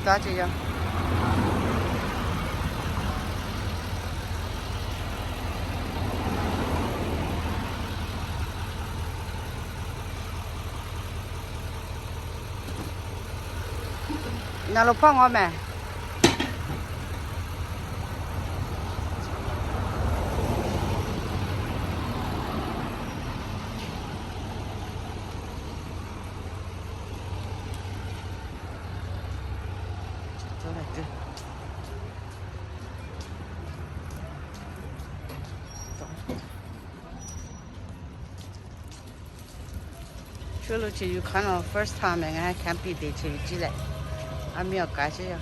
Taˇ ce yaˇ. Ngaˬ lo hpawˇ ngawˬ mehˍ. Chaw lo chi yuˬ hk'aˇ naw first time ngaˬ hui camping te chi ve ciˇ leh, a miˇ awˬ kaˍ ciˇ yaˇ.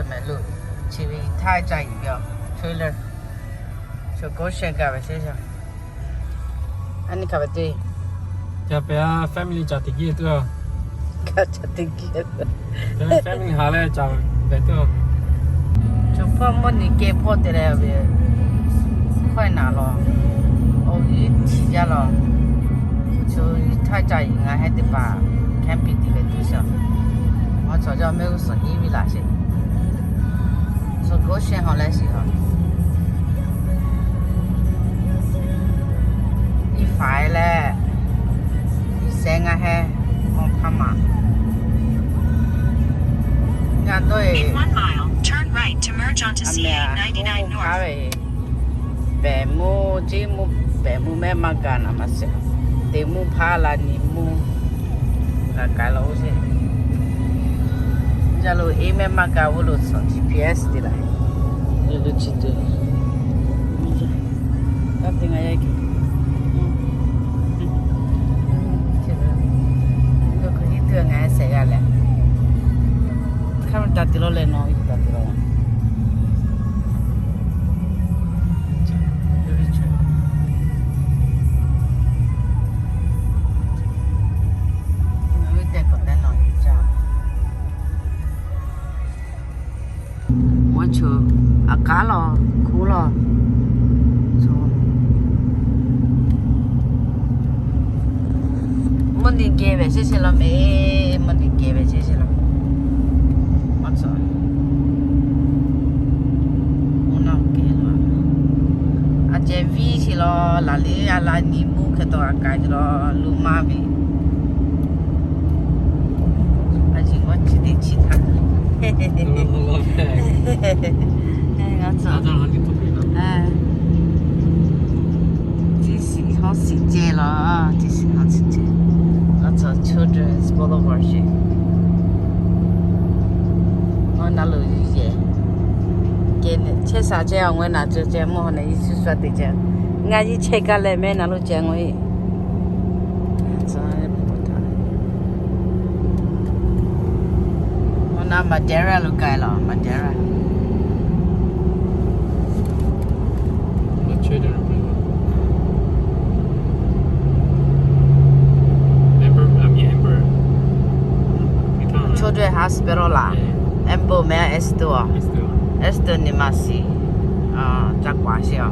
Mehˍ lo chi ve htaˇ ca yuˬ ve a, trailer, chaw k'oˆ sheh gaˬ ve ceˇ yaˇ. A nyi hk'a ve te. Ca pehˍ a, family caˬ teꞈ kiˇ tuˬ a. Kaꞈ caˬ teꞈ kiˇ. Family ha leh caˬ pehˍ tuˬ a. Chaw hpawˇ mvuhˇ nyi kehˬ hpawˇ te leh ve, hkawehˇ naˍ law, awˬ viˉ htiꞈ jaˇ law. Chaw htaˇ ca yuˬ ngaˬ hui teˇ hpaˍ camping te ve tuˬ shaˍ. Awˬ cawˬ jaˇ mehˆ g'uˇ suhˍ hiˉ ve laꞈ sheˍ. Chaw k'oˆ sheh haw leh shiˍ haw. Iˉ faˍ leh, iˉ sehˍ ngaˬ heh, awˬ hpaˇ maˬ. Ngaˬ dawˇ e. In one mile, turn right to merge onto C A ninety-nine North. Pehˬ mvuhˇ, ciˉ mvuhˇ, pehˬ mvuhˇ mehˆ maˇ gaˬ naˍ maˇ sheˍ. Teˇ mvuhˇ hpaˇ la nyi mvuhˇ g'a k'ai la oˇ sheˍ. Ca lo e mehˆ maˇ gaˬ g'uˇ lo suhˍ GPS te la. Lo lo chi tuˬ. Taˇ te ngaˬ yaˇ ke. Lo k'o hiˉ tuˬ ngaˬ sehˍ g'a leh. Hk'aˇ taˇ te law leh nawˬ iˉ taˇ te law. Mvuhˇ chaw, a k'aˉ law, hkuˇ law. Mvuhˇ nyi geh ve sheˉ sheˉ law mehˍ, mvuhˇ nyi geh ve sheˉ sheˉ law. Mvuhˇ chaw, mvuhˇ naw geh law. A ceh viˇ sheˍ law, laˬ liˉ a la nyi mvuhˇ hk'e taw a k'ai law, lo maˇ ve. A ciˉ g'awˇ chi teˇ chi htaꞈ. Teˇ shiˍ hawˉ shiˍ ceh law, teˇ shiˍ hawˉ shiˍ ceh. Lots of children's boulevard sheˍ. Awˬ na lo yuˬ yehˬ. Kehˬ chehˇ sha ceh awˬ ngaweh naˬ ceh mvuhˇ haw na Yeˍsuˆ sha teꞈ ceh. Ngaˬ yehˬ chehˇ kaˇ leh mehˆ na lo ceh ngaweh. Awˬ na Madeira lo k'ai law, Madeira. Children Hospital laˬ, Amber mehˍ Esther, Esther nyi ma shiˍ, ca kaꞈ shiˍ a.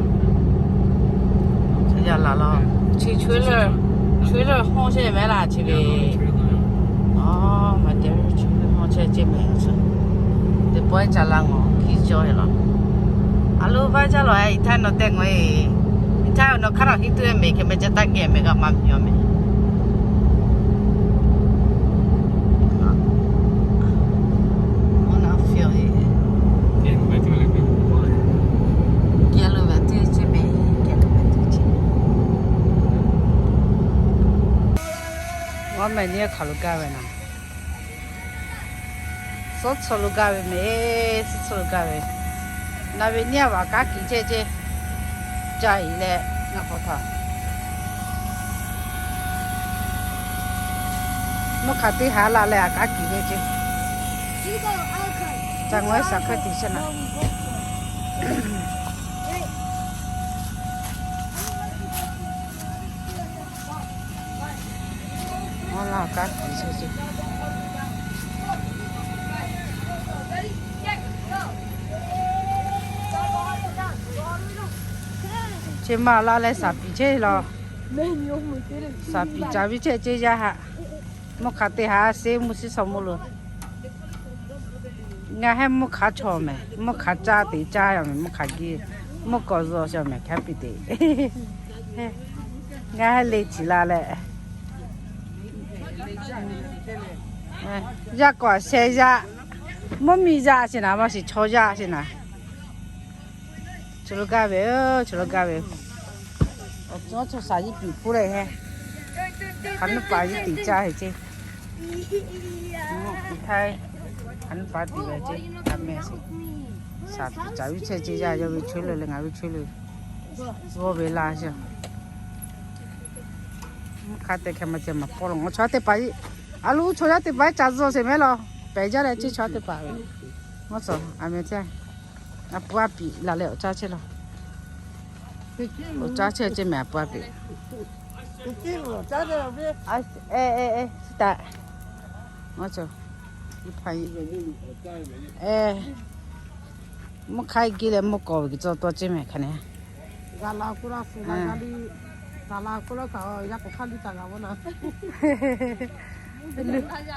Chi yaˇ la law, chi trailer, trailer hawˇ sheˍ mehˍ laˇ chi ve. Aˬ, Madeira trailer hawˇ chehˇ ceˇ mehˍ a. Teˇ pawˆ ca la ngawˬ kiˇ cawˇ e law. A lo vaˇ jaˇ law, iˉ htaˇ nawˬ tehˆ ngawˬ e. Iˉ htaˇ nawˬ hk'aˇ nawˬ hiˉ tuˬ e mehˍ hk'e mehˍ ca taˇ geh mehˍ g'a maˇ miˬ a mehˍ. Awˬ na fiˇ e. Geh lo ve teˇ chi mehˍ, geh lo ve teˇ chi. G'awˇ mehˍ nyiˇ hk'aˬ lo gaˇ ve naˍ. Suhˉ tcuh lo gaˇ ve mehˍ, suhˉ tcuh lo gaˇ ve. Naˍ ve nyiˇ a vaꞈ kanˉ kiˬ ceh ceh, ca iˍ leh ngaˬ k'awꞈ htaꞈ mvuhˇ hk'aˬ teˇ haˉ la leh a kanˉ kiˬ ve ceh. Ca ngaweh shaˍ hk'aˇ tiꞈ chehˇ naˍ. Awˬ laˇ kanˉ kiˬ ceh ceh. Chi ma la leh shaˍ piˍ chehˇ law. Shaˍ piˍ ca viˉ chehˇ ceh yaˇ haꞈ. Mvuhˇ hk'aˬ te haꞈ sheˉ mvuhˇ shiˉ shaw mvuhˇ lo. Ngaˬ heˆ mvuhˇ hk'aˬ chaw mehˍ, mvuhˇ hk'aˬ caˇ te caˇ yaˇ mehˍ, mvuhˇ hk'aˬ giˇ, mvuhˇ kawꞈ zuhꞈ shaw mehˍ hk'a piˇ te. Ngaˬ heˆ le ciˍ la leh, yaˇ k'awꞈ sheh yaˇ, mvuhˇ miˬ yaˇ sheˍ naˍ, maˇ shiˍ chaw yaˇ sheˍ naˍ. Chi lo gaˇ ve, chi lo gaˇ ve. Awˬ cawˇ chaw shaˍ yiˇ piˍ puiˉ leh heˆ. Hk'aˬ nuˇ paˍ yiˇ tiꞈ caˇ heˆ ceˇ. Hk'aˬ nuˇ paˍ tiꞈ ve ceˇ, a meh sheˍ. Shaˍ tiꞈ caˍ viˉ chehˇ ceˇ yaˇ, yawˇ ve chawˇ leh leh ngaˬ ve chawˇ leh g'awˇ ve laˇ sheˍ. Mvuhˇ hk'aˬ te hk'e maˇ ceh maˇ pawˆ lo, ngaˬ chaw teˇ hpaˍ, a loˉ chaw yaˇ teˇ hpaˍ ca zuhꞈ sheˍ mehˍ law. Pehˬ jaˇ leh ceˇ chaw teˇ hpaˍ ve. Ngaˬ chaw a meh ceh. A pu a piˍ laˬ leh awˬ caˇ chehˇ law. Awˬ caˇ chehˇ ceˇ mehˍ a pu a piˍ. Ngaˬ chaw, mvuhˇ hk'aˬ giˇ leh mvuhˇ kawꞈ ve tcuh taw ceˇ mehˍ hk'aˬ ne.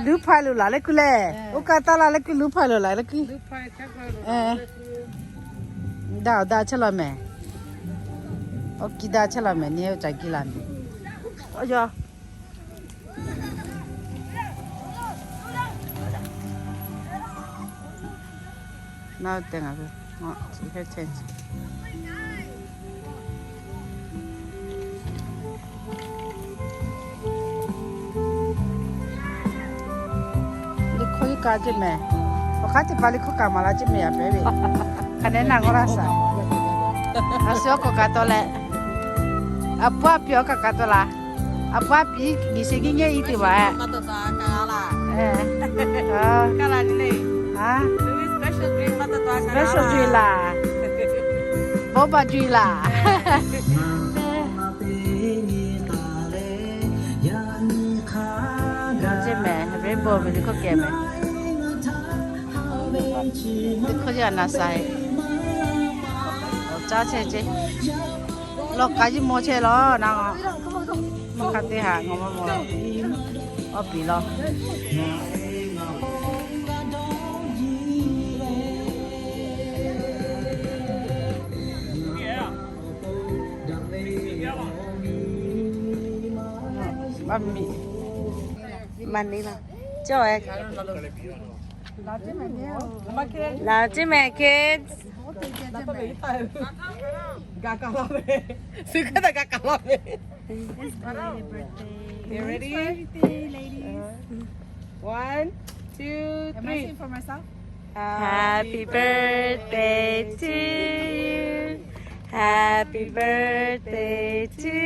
Luˉ hpaˇ lo laˬ leh kuiˬ lehˬ, oˇ kaꞈ taˇ laˬ leh kuiˬ luˉ hpaˇ lo laˬ leh kuiˬ. Daꞈ awˬ daꞈ chehˇ law mehˍ. Awˬ kiˇ daꞈ chehˇ law mehˍ, neˇ oˇ ca giˇ la mehˍ. Oˇ yaw. Naˇ te ngaˬ hui, ngaˬ chi hk'e chehˇ. Liꞈ hkawˇ iˉ kaˆ ceˇ mehˍ. Awˬ hk'aˇ teˇ hpaˍ liꞈ hkawˇ kaꞈ maˍ la ceˇ mehˍ yaꞈ pehˍ ve. Hk'aˬ ne naˬ k'aw laˇ shaˍ. A shu awˬ k'awꞈ kaꞈ taw leh, a pu a piˍ awˬ kaꞈ kaꞈ taw laˬ. A pu a piˍ g'uiˬ sheˍ nyiˇ nyiˇ iˉ teˇ maˬ. Special drink laˬ. Baoˉ baˬ juiˬ laˬ. Ceˇ mehˍ, rainbow ve teˇ hkawˇ kehˬ mehˍ. Teˇ hkawˇ yaˇ na sha e. Awˬ caˇ chehˇ ceˇ. Lawˬ k'aˍ yiˇ maw chehˇ law na. Mvuhˇ hk'aˬ te haꞈ ngaˬ maˇ maw. Awˬ piˍ law. Maˇ miˬ. Maˇ miˬ laˇ. Cawˇ e. Laˬ ceˇ mehˍ kids. Suh kaˇ taˇ kaˇ kaˍ laˇ ve. It's birthday birthday. You ready? It's birthday, ladies. One, two, three. Am I singing for myself? Happy birthday to you. Happy birthday to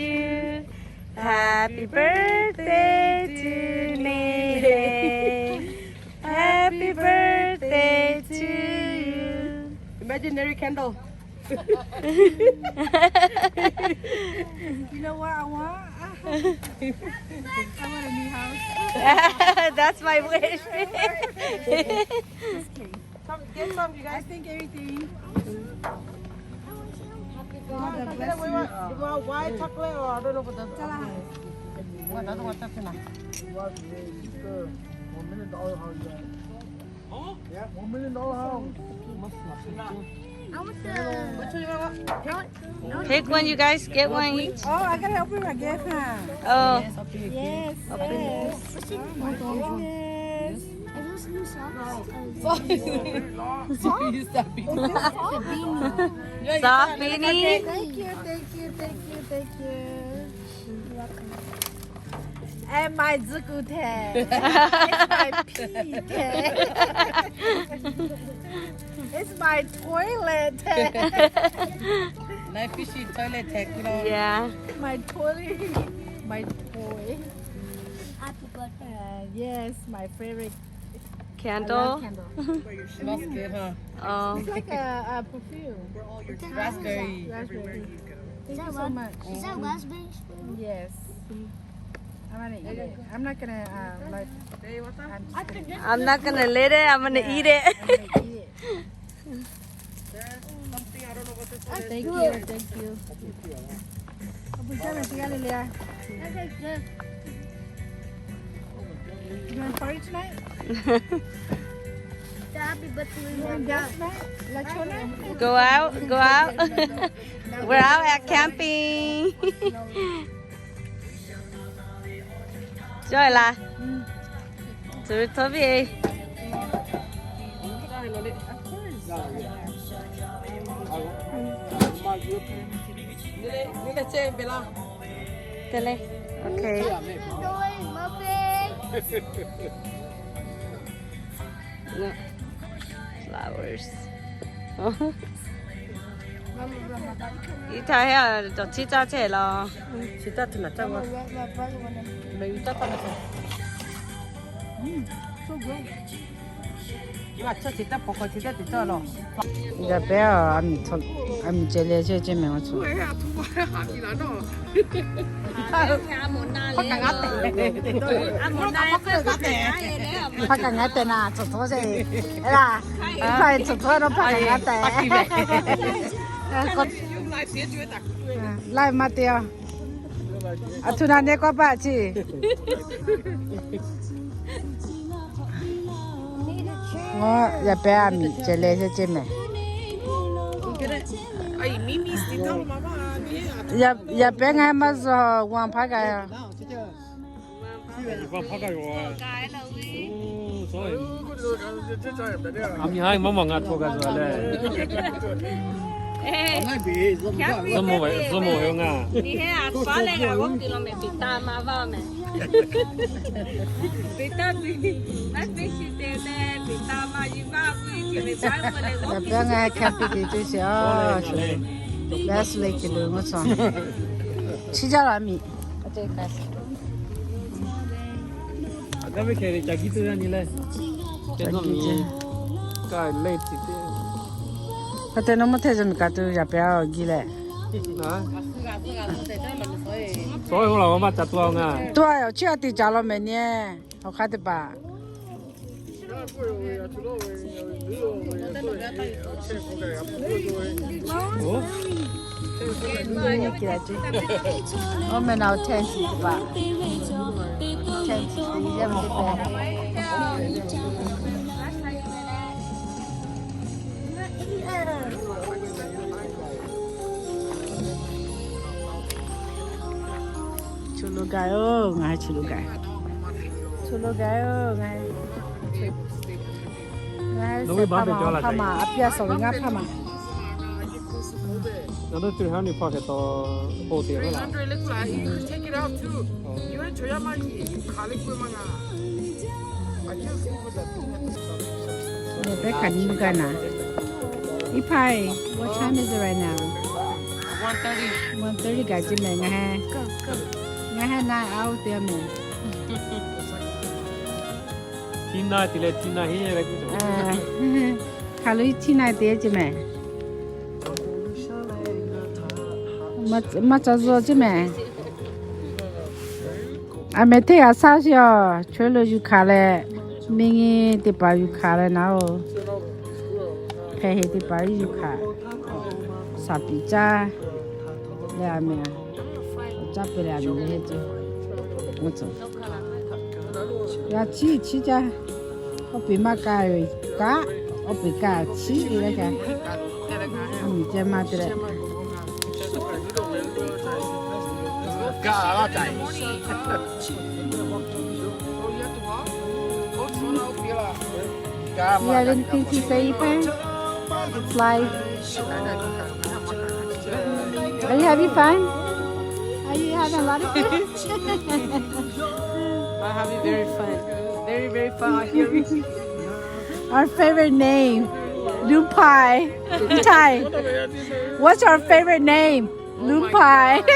you. Happy birthday to Nele. Happy birthday to you. Imaginary candle. You know what I want? I want a new house. That's my wish. Just kidding. Come, get some, you guys. I think everything. God bless you. You want white chocolate or I don't know what the chocolate is. What, another one, that's enough. Take one, you guys. Get one each. Oh, I gotta open my gift, huh? Oh. Yes, yes. Soft beanie. Thank you, thank you, thank you, thank you. And my zuku te. It's my pee te. It's my toilet te. My fishy toilet te. Yeah. My toilet. My toy. Uh, yes, my favorite. Candle? I love candle. Smells good, huh? Oh. It's like a, a perfume. Raspberry. Raspberry. Thank you so much. Is that raspberry? Yes. I'm gonna eat it. I'm not gonna, uh, like, I'm just kidding. I'm not gonna let it. I'm gonna eat it. Yeah, I'm gonna eat it. Thank you, thank you. Thank you. Thank you. Thank you. Thank you. Thank you. Thank you. Thank you. Go out, go out. We're out at camping. Joy la. Tzu htawˇ ve. Te le. Okay. Flowers. Iˉ htaˇ heˆ, cawˬ chi caˇ chehˇ law. Chi caˇ tuˬ naˬ caˇ ma. Yaꞈ pehˉ a, a miˬ ceh leh chehˇ ceh mehˍ ma cawˬ. Hpaˇ kaꞈ ngaˉ tehꞈ na, cawˬ htawˇ sheˍ. Eˬ laˇ, hpaˇ cawˬ htawˇ nawˬ hpaˇ kaꞈ ngaˉ tehꞈ. Laiˇ maˇ te a. A htoꞈ na neh kawˇ paˆ chi. Yaꞈ pehˉ a miˬ ceh leh chehˇ ceh mehˍ. Yaꞈ pehˉ ngaˬ maˇ zuhˬ g'aw hpaˇ kaꞈ. A miˬ haˉ maˇ mawˬ ngaˬ hto kaꞈ zuhˬ leh. Zuhꞈ mawˬ ve, zuhꞈ mawˬ ve ngaˬ. Yaꞈ pehˉ ngaˬ camping te tuˬ sheˍ a. Best lake lo mvuhˇ shawˍ. Chi jaˇ la miˬ. Hk'e te nawˇ mvuhˇ hteˇ zaˇ miˬ kaꞈ tuˬ yaꞈ pehˉ a giˇ leh. Tuˬ a yoˬ, chi a teˇ caꞈ law mehˍ nyi. Awˬ hk'aˇ teˇ hpaˍ. Oˇ meh na tent teˇ hpaˍ. Tent teˇ hpaˍ. Chu lo gaˬ oˬ, ngaˬ hui chu lo gaˬ. Chu lo gaˬ oˬ, ngaˬ hui. Ngaˬ hui hpaˇ ma, hpaˇ ma, a piˇ a sawˍ ve ngaˇ hpaˇ ma. Yaꞈ pehˉ hkanˍ nyi mvuhˇ gaˇ naˍ. Iˉ hpaˇ, what time is it right now? One thirty gaˬ ce mehˍ ngaˬ hui. Ngaˬ hui na a oˇ te mehˍ. Hk'aˬ lo iˉ htiˇ na te ce mehˍ. Maˇ ca zuhˬ ce mehˍ. A mehˍ hteˇ g'a shaˉ sheˍ a, chaweh lo yuˬ hkanˍ leh, miˬ nyi teˇ hpaˍ yuˬ hkanˍ leh naˍ oˬ. Hk'e heˍ teˇ hpaˍ yuˬ hkanˍ. Shaˍ piˍ caˇ leh a mehˍ, awˬ caˇ peuˬ leh a mehˍ le heˆ ce. G'a chiˉ chiˉ caˇ. Awˬ peˍ maˇ kaˇ ve kaꞈ, awˬ peˍ kaꞈ chiˉ ve le kaꞈ, a miˬ ceh maˇ te leh. You have anything to say, Ipai? It's like, are you having fun? Are you having a lot of fun? I'm having very fun. Very, very fun. Our favorite name, Lupai. Itai, what's your favorite name? Oh my Lupai. God.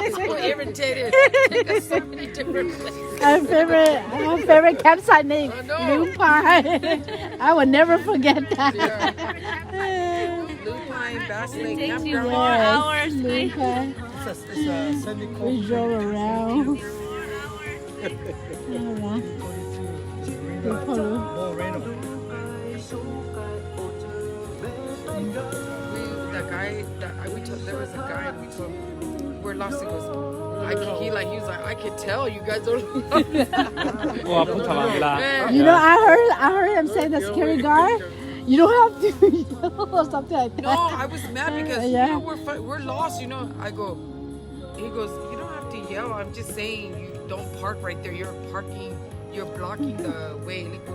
It's so irritated. Take us so many different places. Our favorite, our favorite campsite name, I know. Lupai. I will never forget that. Yeah. Lupai, Bass Lake Campground. It takes you four hours. Lupai. It's a, it's a semi-cold. We drove around. All right. More rain. We, the guy, the, I, we told, there was a guy we told, we're lost. He goes, I could, he like, he was like, "I could tell you guys don't love me." Ko a phu htaꞈ la ve la. You know, I heard, I heard him say the security guard, "You don't have to yell," or something like that. No, I was mad because, yeah, you know, we're fu-, we're lost, you know. I go, he goes, "You don't have to yell. I'm just saying you don't park right there. You're parking, you're blocking the way." Like,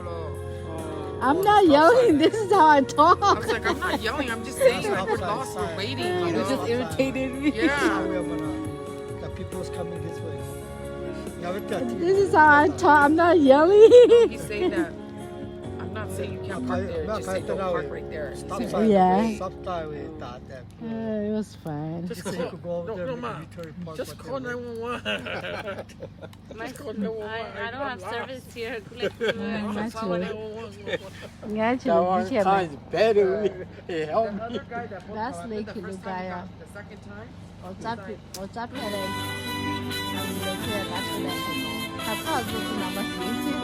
I'm not yelling. This is how I talk. I was like, "I'm not yelling. I'm just saying, like, we're lost. We're waiting, you know?" It just irritated me. Yeah. The people's coming this way. This is how I talk. I'm not yelling. No, he's saying that. I'm not saying you can't park there. Just say don't park right there. Stop sign. Yeah. Stop sign. Uh, it was fine. Just call, no, no, ma. Just call nine one one. Just call nine one one. I, I don't have service here. Ngaˬ hui, ngaˬ hui, better. Help me. That's Lake Lugaya. The second time. Awˬ caˉ hpehꞈ leh, a miˬ leh hk'e taˇ shu leh, hk'aˬ htaˇ awˬ zuhꞈ tuˬ naˍ ma shiˍ,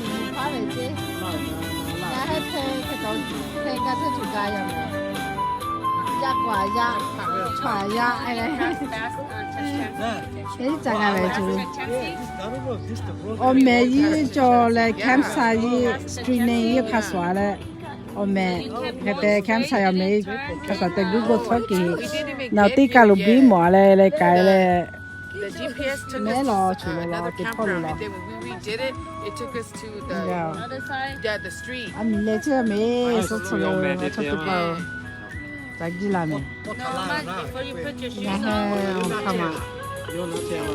miˬ hpaˇ ve ceˇ, ngaˬ heh hpehˇ hk'e taw, hpehˇ gaˇ hpehˇ tuˬ gaˇ yaˇ mehˍ. Yaˇ k'o a yaˇ, chaw a yaˇ, a leh, teˇ caꞈ g'a ve tuˬ. Awˬ mehˍ yiˇ cawˬ leh, Khamsa yiˇ, street name yiˇ hk'a shuˍ a leh, awˬ mehˍ hk'e te Khamsa awˬ mehˍ hk'a shuˍ te Google htawˇ ke, naˬ teˇ kaˬ lo biˇ mawˬ a leh leh k'ai leh, mehˉ law choˬ lo law teˇ hpawˇ lo law. A miˬ leh ceˇ mehˍ, suhˉ tcuh lo, chaw teˇ hpaˍ-oˬ, ca jiˇ la mehˍ. Ngaˬ heh awˬ hk'aˇ ma,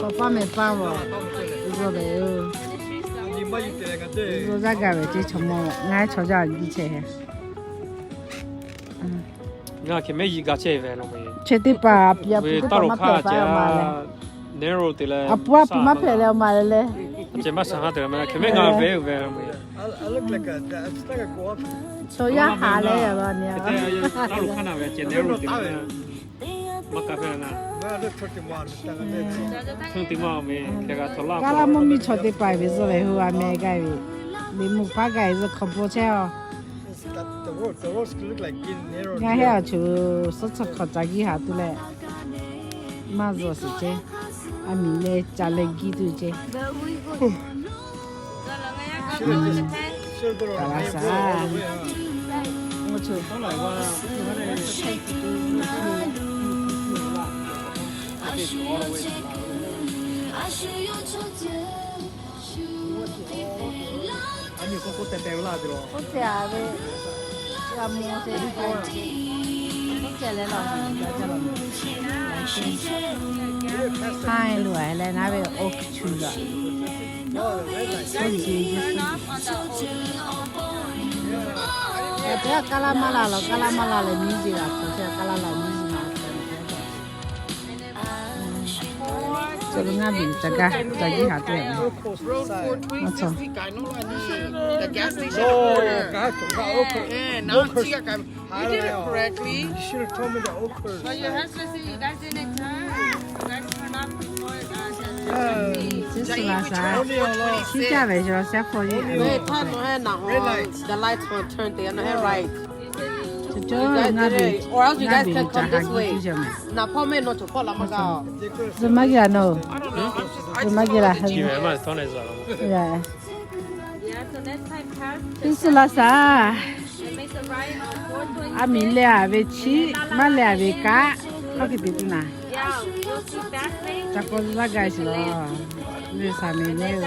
paw paˇ meh paˇ vaˬ, zuhꞈ leh, zuhꞈ zaˇ gaˇ ve ceˇ chaw mawˇ, ngaˬ heh chaw jaˇ jiˇ chehˇ heh. Ngaˬ hk'e mehˉ yiˇ gaˇ chehˇ ve lo ve, chi teˇ hpaˍ a pu taˇ lo hk'aˇ ceh a ma leh, a pu a pu maˇ hpehꞈ leh awˬ ma leh leh, ceh maˇ shaˍ ha te la ma hk'e mehˉ ngaˬ ve ve lo ve. Chaw yaˇ haˍ leh a la ni a, taˇ lo hk'aˇ na ve ceh nehˉ lo te la. Maˇ kaˇ hpehˇ na. Kaˇ laˇ mvuhˇ miˬ chaw teˇ hpaˍ ve zuhꞈ ve hui a meh gaˇ ve, liꞈ mvuhˇ hpaˇ gaˇ ve zuhꞈ hk'awꞈ bawˬ chehˇ a. Ngaˬ heh awˬ choˬ suhˉ tcuh hk'awꞈ ca jiˇ haˍ tuˬ leh, maˇ zuhꞈ shiˍ ceˇ. A miˬ leh ca leh jiˇ tuˬ ceˇ. Taˍ la shaˍ. K'oˆ ce a ve, g'a mawˬ ce, k'oˆ ce leh laˬ, haˉ lo a leh naˉ ve oak tree laˬ. Oak tree. Yaꞈ hk'aˇ kaˇ laˇ maˇ la laˬ, kaˇ laˇ maˇ la leh miˇ jeˬ laˬ hk'awꞈ ce, kaˇ laˇ la miˇ jeˬ laˬ hk'awꞈ ce. Ca lo ngaˇ biˬ ca gaˇ, ca jiˇ haˍ tuˬ. The gas station corner. Yeah, now you got, you did it correctly. You should have told me the oak tree. But your husband said you guys didn't turn. You guys turned off before, uh, the taxi. Jai, we turned four twenty-six. Red light. The lights were turned there, no, right? You guys did it, or else you guys can come this way. Na pawˇ mehˆ nawˬ cawˬ hpawˇ la maˇ g'a. Zuhꞈ maˇ g'a nawˬ. Zuhꞈ maˇ g'a la. Iˉ suhˍ laˬ shaˍ. A miˬ leh a ve chiˉ, maˇ leh a ve kaˆ, hk'aw hk'e te tuˬ naˍ. Ca k'aw zuhꞈ laˇ gaˇ shiˍ laˬ. Ve shaˍ miˬ leh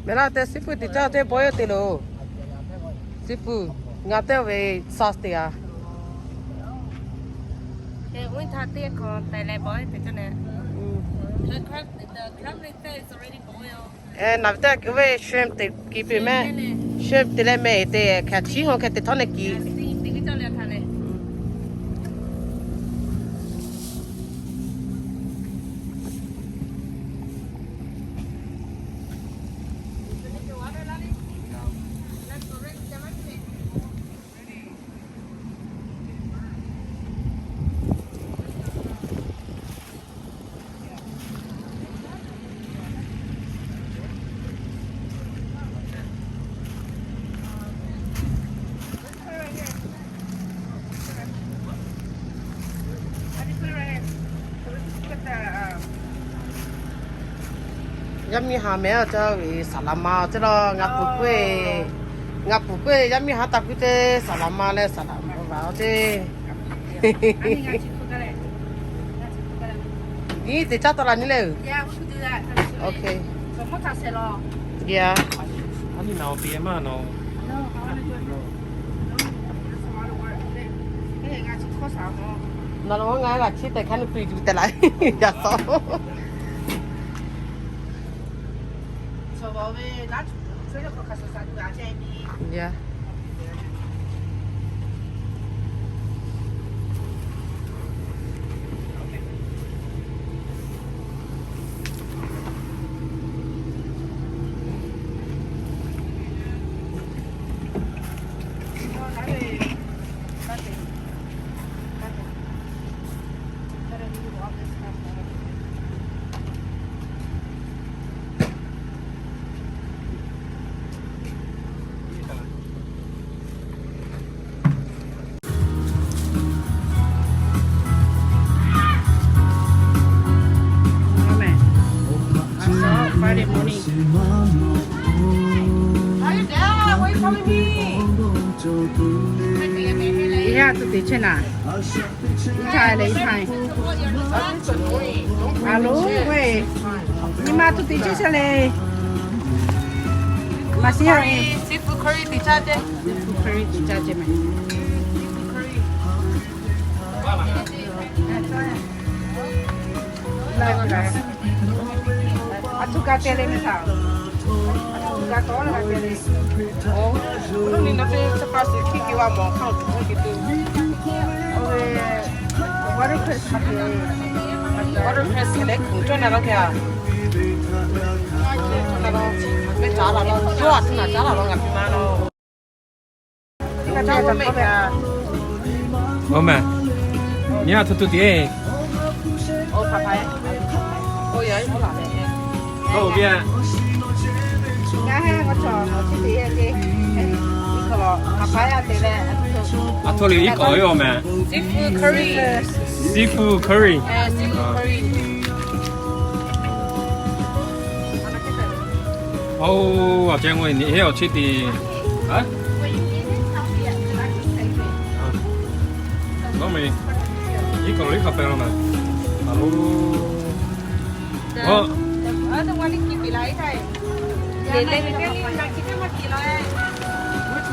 Meh laˇ te 師傅 teꞈ caˇ te bawˇ yaˇ te loˬ. 師傅, ngaˬ te ve sauce teˇ g'aˇ. Naˬ ve teˇ ve shrimp teꞈ kiˇ piˇ mehˆ. Shrimp teꞈ leh meh te hk'e chiˇ haw hk'e teꞈ htawˇ neˇ kiˇ. Yaˇ miˇ ha meh a caˇ ve saˍ laˍ ma ceˇ la, ngaˬ peuˬ k'oˆ-e, ngaˬ peuˬ k'oˆ-e, yaˇ miˇ ha taˇ kuiˉ te saˍ laˍ ma leh saˍ laˍ ma va ceˇ. Nyi teꞈ caˇ taw la nyi leh. Okay. Yeah. Nawˬ laˬ ngaˬ g'a chiˇ tehꞈ hk'a nuˇ pui tuˬ tehꞈ la. Yaꞈ sawˉ. Yeah. Friday morning. Iˉ ha tuˬ teꞈ chehˇ naˍ. Iˉ ha leh iˉ ha. A loˬ, nyi ma tuˬ teꞈ chehˇ chehˇ le. Maˍ shiˍ ha e. Seafood curry teꞈ caˇ ceˇ. Seafood curry teꞈ caˇ ceˇ mehˍ. A tuˬ g'a te le mehˍ htaꞈ. A tuˬ g'a tawˉ le g'a te le. Oˇ, oˇ ni na te chi pa shiˍ hkiˇ ke wa mawˬ hk'aˇ tuˬ hk'e te. Oˇ ve watercress hk'a te. Watercress leh kuˬ cawˇ na laˇ hk'e a. Cawˇ na laˇ. Mehˆ caˉ laˇ laˇ. Yawˇ a tuˬ naˬ caˉ laˇ laˇ ngaˬ pi ma laˇ. Oˇ mehˍ. Nyi a tuˬ tuˬ teꞈ. Oˇ ve a. A htoˇ le iˉ k'awꞈ ve oˇ mehˍ. Seafood curry. Seafood curry. Oˇ, a ceh ngoˬ nyi heˆ awˬ chi teꞈ. Nawˬ mehˍ, iˉ k'awꞈ lo iˉ k'awꞈ pehˍ law mehˍ. A loˬ.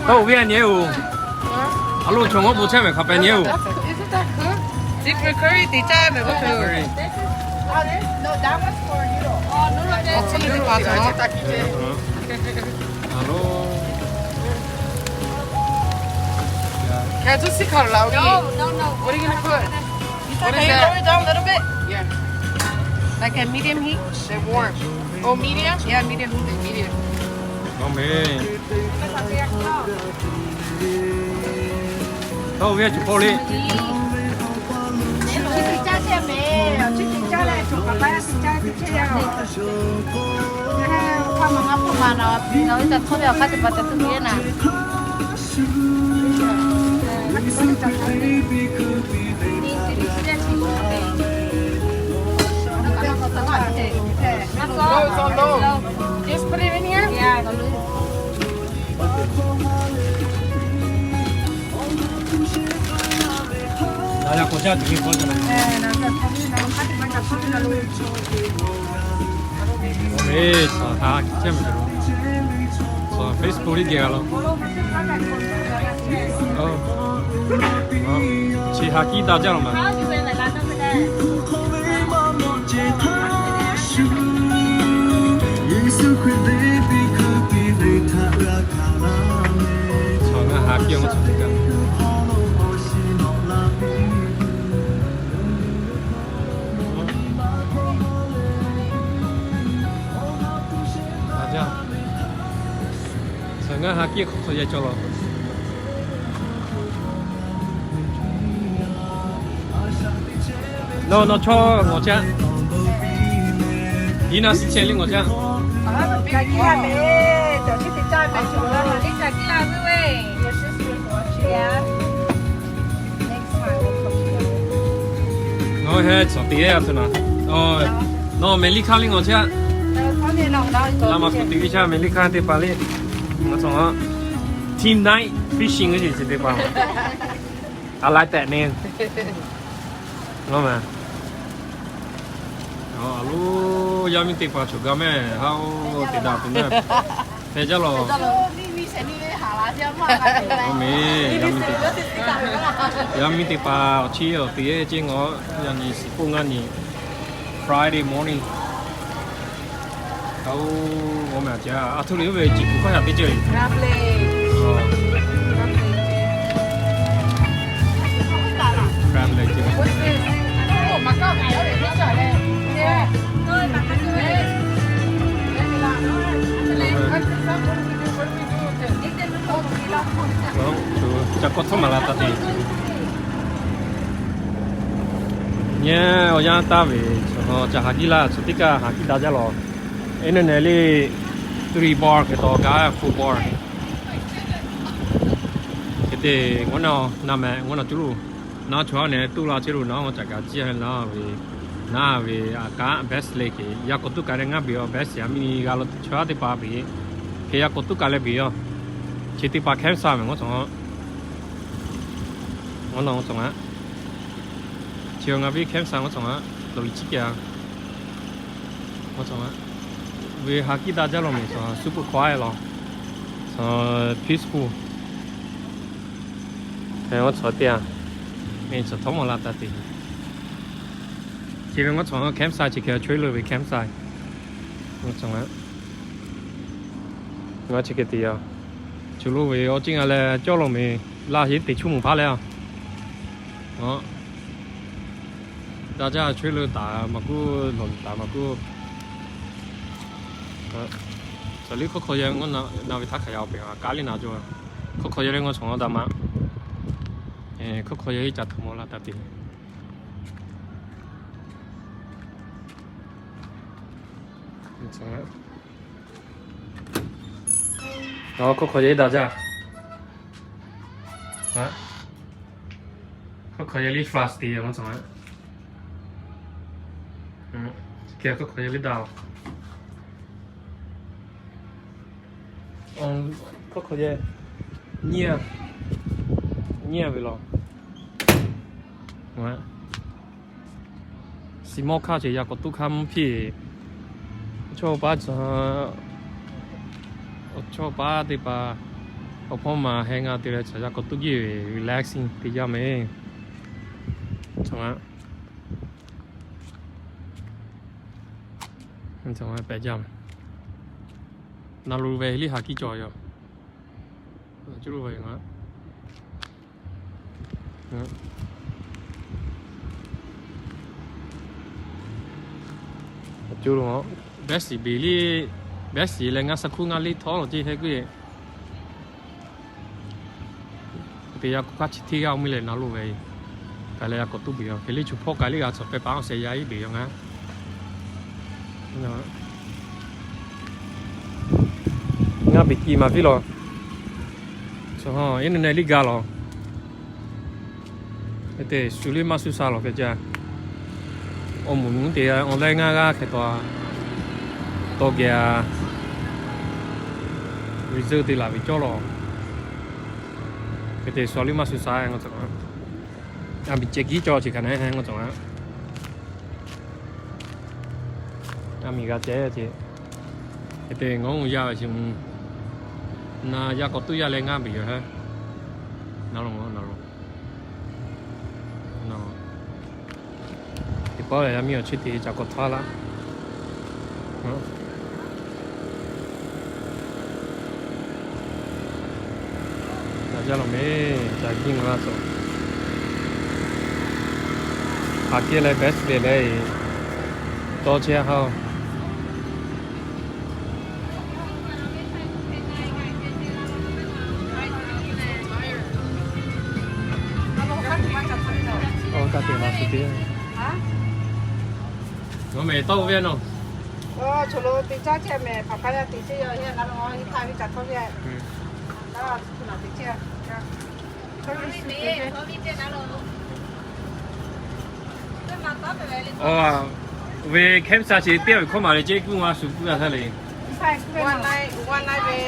Oˇ, ve a nyi oˬ. A loˬ, chaw mawˇ bon chehˇ mehˍ hk'a pehˍ nyi oˬ. Seafood curry teꞈ caˇ mehˍ. Awˬ hk'e le teˇ hpaˍ cawˬ. A loˬ. Can I just see color? What are you gonna put? What is that? Can you lower it down a little bit? Yeah. Like a medium heat? They're warm. Oh, medium? Yeah, medium heat. Medium. Mawˬ mehˍ. Tawˇ ve a cawˬ paw le. Chi teꞈ caˇ chehˇ mehˍ. Chi teꞈ caˇ leh cawˬ kaꞈ k'ai a teꞈ caˇ teꞈ chehˇ yaˇ. Hk'aˇ ma ngaˇ hpawˇ ma na, na ve ca htawˇ ve awˬ hk'aˇ teˇ pa ca tuˬ ve naˍ. Just put it in here? Yeah. Awˬ e, shaˍ ha chehˇ meh, shaˍ Facebook liˇ geh g'a law. Chi ha kiˇ daꞈ jaˇ law ma. Chaw ngaˬ ha kiˇ awˬ ma chaw teˇ kaꞈ. Chaw ngaˬ ha kiˇ hk'aw hk'aw yaˇ cawˬ law. Nawˬ nawˬ chaw ngawˬ chehˇ. Iˉ naˆ suhˉ chehˇ liˇ ngawˬ chehˇ. Nawˬ heh cawˬ te a tuˬ naˍ. Nawˬ Mehˍliˇhk'aˇ liˇ ngawˬ chehˇ. Laˇ maˍ kuˬ te ve chaˇ Mehˍliˇhk'aˇ teˇ hpaˍ liˇ. Ngaˬ cawˬ team night fishing ve ce teˇ hpaˍ. A lai tehꞈ ne. Ngaˬ ma. A lo, yaˇ miˇ teˇ hpaˍ cawˬ gaˇ mehˍ. Haꞈ oˬ, te daꞈ tuˬ mehˍ. Hpehꞈ jaˇ law. Awˬ meh, yaˇ miˇ teˇ hpaˍ, yaˇ miˇ teˇ hpaˍ awˬ chiˇ awˬ te ceˇ ngaˬ, yaꞈ nyi suhˍ k'oˆ ngaˇ nyi, Friday morning. Aˬ, ngaˬ meh a ce a htoꞈ le ve jiˬ kuˬ hkawˇ yaꞈ teˇ ceuˬ le. Ca kawˇ htawˇ maˍ la taˍ te. Nyi awˬ yanˇ taˇ ve, caˬ ha kiˇ laˇ, chi teˇ kaˇ ha kiˇ daꞈ jaˇ law. Eˉ neˉ neˉ le, three bar hk'e taw gaˇ four bar. Hk'e te, ngaˬ na, na meh ngaˬ na cuˇ lo, na chaw ha neˉ tuˇ la chehˇ lo na, ngaˬ caꞈ kaꞈ ciˇ la ve, na ve a kaꞈ best le hk'e yaˇ k'awꞈ tuˉ kaꞈ leh ngaˇ beˬ a best yaˇ miˇ g'a lo chaw ha teˇ hpaˍ beˬ, hk'e yaˇ k'awꞈ tuˉ kaꞈ leh beˬ a. Chi teˇ hpaˍ campsite meh ngaˬ cawˬ. Ngaˬ na ngaˬ cawˬ a. Chi ngaˬ ve campsite ngaˬ cawˬ a. Loꞈ e ciˉ kehˬ a. Ngaˬ cawˬ a. Ve ha kiˇ daꞈ jaˇ law meh, super quiet law. Peaceful. Ngaˬ cawˬ te a. Meh cawˬ htawˇ maˍ la taˍ te. Chi ve ngaˬ cawˬ campsite chi hk'e a, trailer ve campsite. Ngaˬ cawˬ a. Ngaˬ chi hk'e te a. Cuˬ lo ve awˬ ciˉ ngaˬ leh cawˇ law meh, laˇ heˉ teˇ chuˇ mvuhˇ hpaˇ leh a. Daꞈ jaˇ, trailer taˍ maˇ kuˬ, lawˬ taˍ maˇ kuˬ. Caˬ liˇ hk'aw hk'aw yaˇ ngaˬ na ve htaˇ hk'aˬ yaˇ awˬ pehˍ a kaˉ liˇ na cawˬ. Hk'aw hk'aw yaˇ leh ngaˬ cawˬ daꞈ ma. Hk'aw hk'aw yaˇ iˉ ca htoꞈ maˍ la taˍ te. Hk'aw hk'aw yaˇ iˉ daꞈ jaˇ. Hk'aw hk'aw yaˇ liˇ flash te a ngaˬ cawˬ a. Hk'aw hk'aw yaˇ liˇ daꞈ. Hk'aw hk'aw yaˇ nyiˇ a, nyiˇ a ve law. Small car ce yaˇ k'awꞈ tuˉ hk'aˇ mvuhˇ hpiˇ. Chaw paˉ, chaw paˉ teˇ hpaˍ awˬ hpawˇ ma heh ngaˇ te leh ca yaˇ k'awꞈ tuˉ jiˇ ve relaxing te jaˇ meh. Pehꞈ jaˇ meh. Na lo ve liˇ ha kiˇ cawˬ yoˬ. Cuˇ lo ve ngaˬ. Cuˇ lo, best beˬ liˇ, best leh ngaˇ shaˍ hkuˇ ngaˇ liˇ htawˇ lo ce heh kuiˬ. Te yaˇ k'o hk'aˇ chi hteˇ g'aˇ mvuhˇ leh na lo ve, kaˬ leh yaˇ k'awꞈ tuˉ beˬ yoˬ. Hk'e liˇ chu hpawˇ kaˬ liˇ g'a cawˬ pehˇ paˍ awˬ shehˍ yaˇ iˉ beˬ yoˬ ngaˬ. Ngaˇ beˬ kiˇ maˇ viˉ law. Eˉ neˉ neˉ liˇ gaˇ law. Te shu liˇ maˇ shu sha law hk'e ca. Awˬ moˍ mvuhˇ te awˬ leh ngaˇ g'aˇ hk'e taw, taw geh a, reserve te laˬ ve cawˇ law. Hk'e te shu liˇ maˇ shu sha ngaˬ cawˬ. A miˍ ceh kiˉ cawˬ chi hk'aˬ ne, ngaˬ cawˬ a. A miˍ g'a ceh ce. Hk'e te ngaˬ hui yaˇ ve chi, na yaˇ k'awꞈ tuˉ yaˇ leh ngaˇ beˬ yoˬ ha. Na lo, na lo. Teˇ pawˆ lehˬ, yaˇ miˇ awˬ chi teˇ ca k'awꞈ htaˇ laˇ. Ca jaˇ law meh, ca jiˇ ngaˬ laˇ tcuh. Haˍ kiˇ leh best leh leh, tawˇ chehˇ ha oˬ. Aˬ, ka te la su te. Ngaˬ meh tawˇ ve nawˬ. Aˬ, chaw lo te caˇ chehˇ meh, hpaˍ hpaˍ yaˇ te chehˇ yaˇ, ngaˬ lo i htaˇ ve ca htawˇ ve. Aˬ, ve Kansas chi teˇ ve hkawˇ maˬ le ceˇ kuˇ ma shu kuˇ a htaˇ le. One nine, one nine ve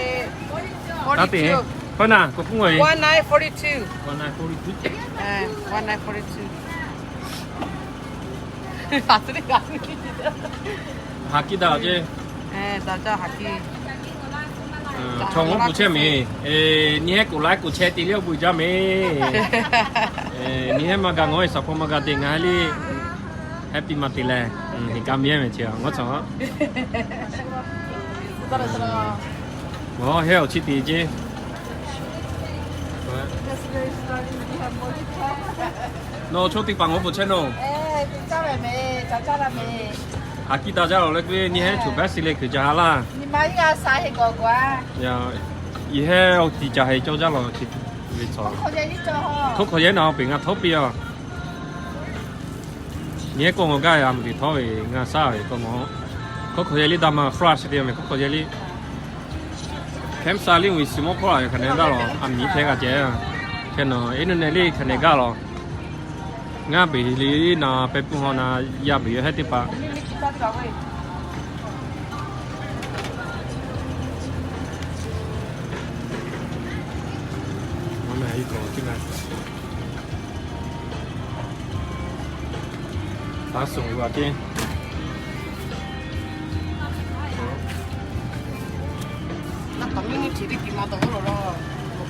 forty two. Hkawˇ na k'o kuˇ ma ve. One nine forty two. One nine forty two. One nine forty two. Haˍ kiˇ daꞈ ceˇ. Chaw ngaˬ hui puˬ chehˇ meh. Nyi hehˉ k'oˍ laiˉ k'oˍ chehˇ te liˇ awˬ bon jaˇ meh. Nyi hehˉ maˇ gaˬ ngaˬ hui saˍ hpaw maˇ gaˬ te ngaˬ hui liˇ. Happy Mother's Day leh, heˍ ka miˇ meh chi ngaˬ cawˬ. Maˬ hehˉ awˬ chi te ceˇ. Nawˬ chaw teˇ hpaˍ ngaˬ hui puˬ chehˇ nawˬ. Haˍ kiˇ daꞈ jaˇ lawˬ leh k'o, nyi hehˉ choˬ baˆ si leh hkui ca ha laˇ. Yehˇ awˬ tiˍ ca heh cawˇ jaˇ lawˬ chi ve cawˬ. Hkawˇ hk'awꞈ yehˇ naˬ peuˬ ngaˬ htawˇ piˇ a. Nyi hehˉ kawˆ ngaw gaˇ a mvuhˇ teˇ htawˇ ve ngaˬ shaˉ ve kawˆ ngaw. Hkawˇ hk'awꞈ yehˇ liˇ daꞈ ma frash te meh hkawˇ hk'awꞈ yehˇ liˇ. Kansas liˇ ve suˍ mawˇ hkawˇ a hk'aˬ ne daꞈ lawˬ, a miˍ hkehˇ g'a ceh. Hk'e naˬ eˉ nuˇ neh liˇ hk'aˬ ne gaˇ lawˬ. Ngaˇ beˬ le naˬ pehˇ puˇ haw naˬ yaˇ beˬ yoˬ hehˉ teˇ hpaˍ. Taˇ suhˍ g'a ceˇ.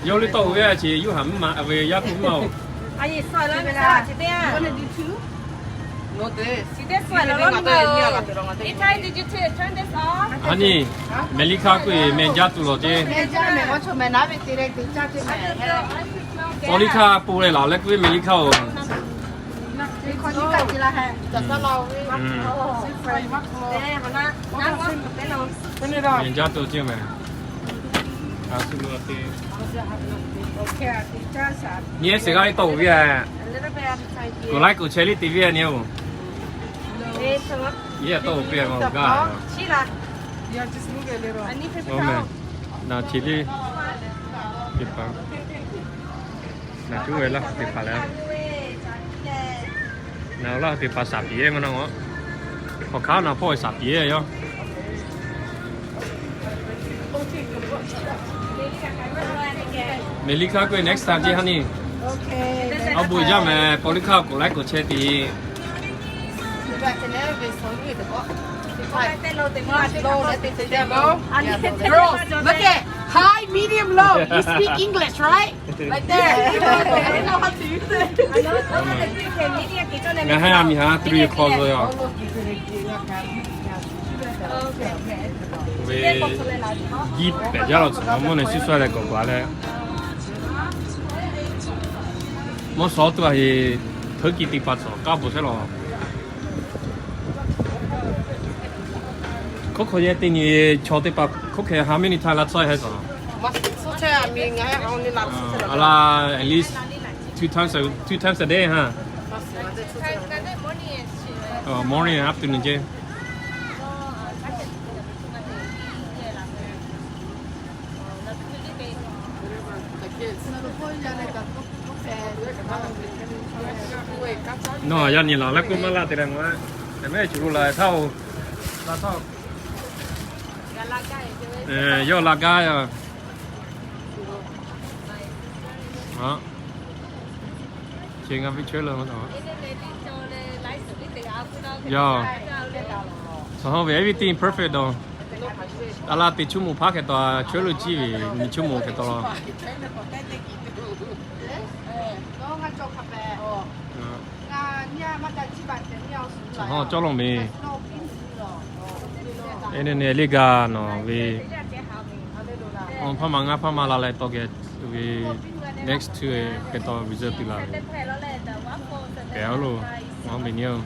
Yawˇ liˇ tawˇ ve a ce, Yoˇhanˬ mvuhˇ ma ve yaˇ hpu mvuhˇ ma oˬ. Aˬ nyi, Mehˍ liˇ hkaˇ k'oˆ ve mehˬ jaˇ tuˬ lawˬ ceˇ. Paw liˇ hkaˇ po leh laˬ leh k'oˆ ve mehˍ liˇ hkaˇ oˬ. Mehˬ jaˇ tuˬ ceˇ mehˬ. Nyi hehˉ shiˍ g'aˇ liˇ tawˇ oˬ ve a. K'oˍ laiˉ k'oˍ chehˇ liˇ te ve a nyi oˬ. Yehˇ tawˇ oˬ piˇ a ma oˬ gaˇ. Mehˬ, naˬ chi liˇ teˇ hpaˍ. Naˬ cuˇ ve laˇ teˇ hpaˍ leh. Naˬ laˇ teˇ hpaˍ shaˍ piˍ e maˇ na oˬ. Hk'aw hk'aˉ naˬ hpawˇ shaˍ piˍ e yoˬ. Mehˍ liˇ hkaˇ k'oˆ ve next time ceˇ ha nyi. Awˬ bon jaˇ mehˬ, paw liˇ hkaˇ k'oˍ laiˉ k'oˍ chehˇ te. Girls, look at high, medium, low. You speak English, right? Right there. I don't know how to use it. Ngaˬ hui a miˬ haˉ three o'clock lo yoˬ. Ve jiˇ pehˬ jaˇ lawˬ tcuh mawˇ mawˇ ne shuˍ shuˍ leh k'awꞈ k'awꞈ leh. Mawˇ shawˉ tuˬ a heˍ, hkeuˉ kiˇ teˇ hpaˍ tcuh k'aˉ bvuhꞈ shehˉ lawˬ. Hkawˇ hk'awꞈ yehˇ teˇ nyi chaw teˇ hpaˍ hkawˇ hk'e ha many times laˇ tcuhˉ hehˉ tcuh. A laˇ at least two times a, two times a day ha. Morning and afternoon ceˇ. Nawˬ yaˇ nyi laˬ leh k'oˆ maˇ laˇ te leh ma. Te mehˆ cuˬ lo laˬ htaˇ oˬ. Laˬ htaˇ oˬ. Yawˇ laˬ gaˇ yoˬ. Chi ngaˬ ve chaweh leuˬ maˇ taw. Yoˬ. Cawˬ hawˇ ve everything perfect dawˬ. A la teꞈ chuˇ moˍ hpaˇ hk'e taw chaweh leuˬ ciˇ ve nyi chuˇ moˍ hk'e taw la. Cawˬ hawˇ cawˇ lawˬ meˍ. Eˇ ne ne le gaˬ nawˬ ve, awˬ hpaˇ ma ngaˇ hpaˇ ma la leh tawˇ geh ve next to hk'e taw reserve tuˬ la ve. Pehˬ lo, awˬ meˍ nyi-oˬ.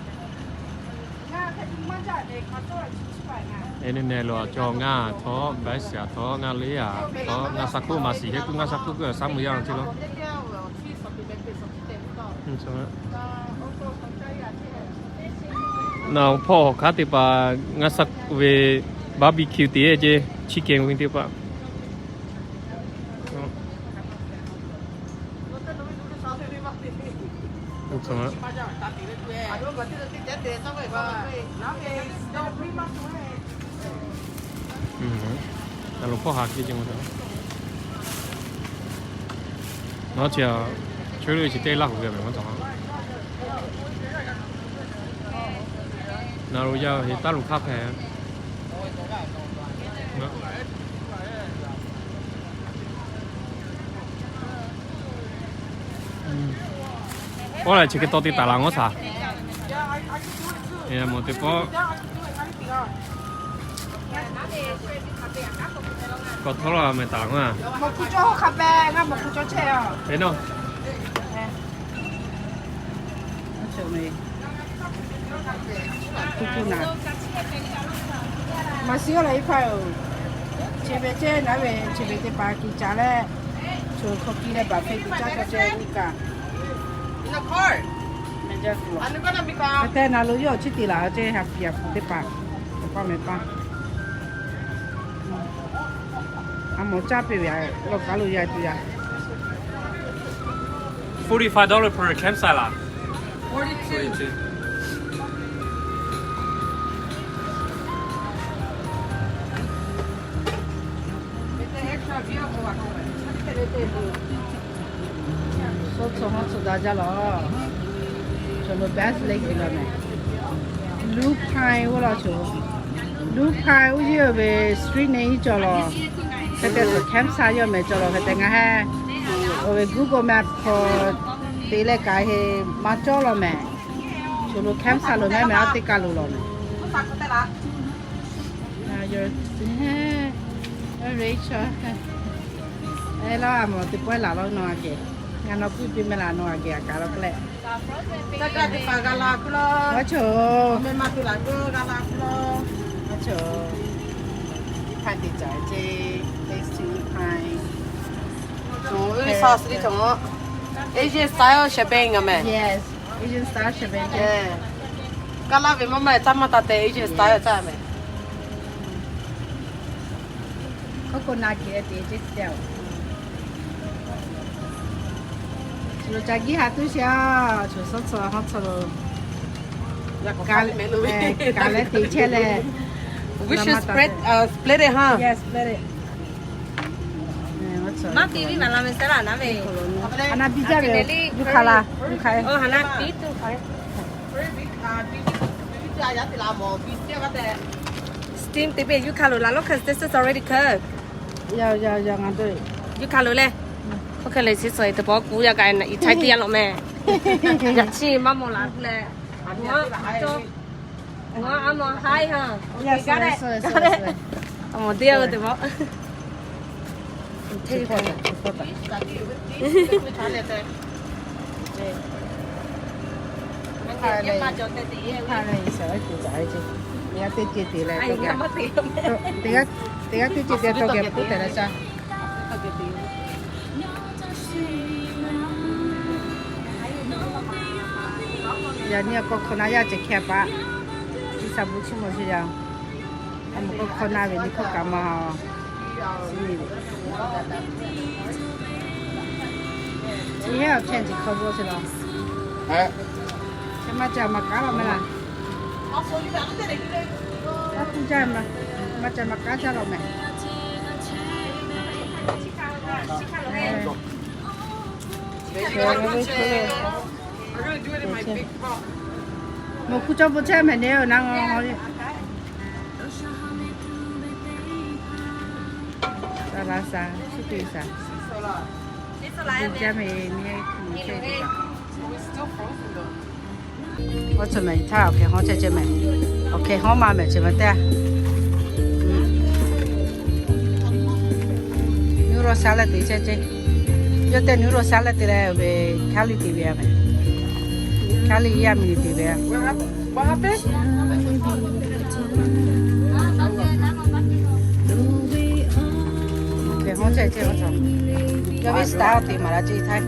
Eˇ ne ne lo cawˬ ngaˇ htawˇ, baiˇ shiˍ htawˇ, ngaˇ leˇ a htawˇ, ngaˇ shaˉ hkuˆ maˍ shiˍ hk'e kuˬ, ngaˇ shaˉ hkuˆ kuˬ shaˉ mvuh yaˇ lo ceˇ laˇ. Naˬ hpawˇ awˬ hk'aˇ teˇ hpaˍ ngaˇ shaˉ ve barbecue te ceˇ, chicken wing teˇ hpaˍ. Aˬ loˍ hpawˇ ha kiˇ ce maˇ taw. Nawˬ chi a, chaweh leuˬ chi teˇ laˇ hoꞈ geh ve maˇ taw. Naˬ lo yaˇ heˍ taˇ lo hk'aˇ hpehꞈ. Pawˆ lehˬ chi hk'e taw te taˍ laˬ ngawˇ shaˍ. Mawˬ teˇ pawˆ. Kawꞈ htawˇ laˇ meh taˍ laˬ ngawˇ. Mawˬ hpu cawˇ hk'a pehˍ, ngaˇ mawˬ hpu cawˇ chehˇ a. Eˬ nawˬ. Maˍ shiˍ-oˬ laˬ iˉ hpaˇ-oˬ. Chi ve ceh naˉ ve chi ve teˇ hpaˍ kiꞈ caˍ leh, choˬ hk'aw kiˇ leh baˬ hpehꞈ tuˬ caˇ cawˬ ceh nyi kaꞈ. Hk'e te naˬ lo yawˇ chi te laˬ ceh ha piˍ a hpu teˇ hpaˍ, awˬ paˇ meh paˇ. A mawˬ caˇ piˇ ve a, lawˇ kaˉ lo yaˇ tuˬ yaˇ. Forty-five dollar per campsite laˬ. Forty-two. Suh tcuh hawˉ tcuh daꞈ jaˇ laˬ. Cawˬ lo best leh g'uiˬ laˬ meh. Lu Pai oˇ law cawˬ. Lu Pai oˇ yeˇ ve street name iˉ cawˬ laˬ. Hk'e te campsite yawˇ meh cawˬ laˬ hk'e te ngaˬ heh. Oˇ ve Google Map hk'aw te leh kaꞈ heˆ maˇ cawˇ law meh. Cawˬ lo campsite lo meh meh aˉ teˇ kaˇ lo laˬ meh. Rachel. Eˬ laˇ, a mawˬ teˇ pawˆ laˬ law nawˬ a geh. Ngaˬ nawˬ kuiˇ piˇ meh laˬ nawˬ a geh a kaꞈ law k'o leh. Aˉ cawˬ. Aˉ cawˬ. Iˉ hpaˇ te caˍ ceˇ, thanks to Iˉhpaˇ. Cawˬ, Iˉhpaˇ sauce liˇ cawˬ. Asian style shebang a meh. Yes, Asian style shebang. Kaˇ laˇ ve maˇ maˇ caˇ maˇ taˇ te Asian style caˇ meh. Hk'oˆ k'o na keˬ te ceˇ te-oˬ. Lo ca giˇ ha tuˇ sheˍ a, cawˬ suhˉ tcuh hawˉ tcuh lo. Kaꞈ leh te chehˇ leh. We should spread, uh, split it, huh? Yes, split it. Maˇ piˇ viˉ maˍ la meh sehˉ laˬ naˉ ve. Hana biˇ jaˇ ve, yuˬ hk'aˬ la, yuˬ hk'aˬ. Oˇ hana piˇ tuˬ hk'aˬ. Steam te ve yuˬ hk'aˬ lo laˬ lo, 'cause this is already cooked. Yuˬ hk'aˬ lo leh. Hk'oˆ hk'e leh chi suhˍ teˇ pawˆ kuˬ yaˇ kaꞈ i chaiˇ tiˇ yaˇ law meh. Yaꞈ chi maˇ mawˬ laˬ leh. Ngaˬ a mawˬ haiˉ ha. A mawˬ teˇ yanˇ ve teˇ pawˆ. Teˇ g'aˇ teˇ ceuˬ te tawˇ geh puˉ tehꞈ la caˇ. Yaꞈ nyi k'awꞈ hk'awꞈ na yaˇ ceh hkeh paˍ. Iˉ shaˍ bvuhꞈ chiˇ mvuh sheˍ yaˇ. A mawˬ k'awꞈ hk'awꞈ na ve nyi hkawˇ kaꞈ maˇ. Chi heˉ awˬ hpehˇ nyi hk'aw g'awˇ sheˍ laˬ. Chi maˇ ca maˇ kaˉ law meh laˬ. Maˇ ca maˇ kaˉ caˇ law meh. Mawˬ hkuˇ cawˇ bon chehˇ mehˍ ne, na ngawˬ. Sa la sa, suˉ te sa. Bon jaˇ mehˍ ne, mehˍ chehˇ. Awˬ cawˬ mehˍ htaˇ, awˬ hkeh hawˉ chehˇ chehˇ mehˍ. Awˬ hkeh hawˉ ma mehˍ chi ma teˇ. Nuˇ Rosa leh te chehˇ chehˇ. Yawˇ tehꞈ Nuˇ Rosa leh te leh ve, Cali te ve a mehˍ. Cali yaˇ miˬ te ve a. Awˬ hkeh hawˉ chehˇ chehˇ awˬ cawˬ. Yawˇ ve style te maˍ la ce htaˇ.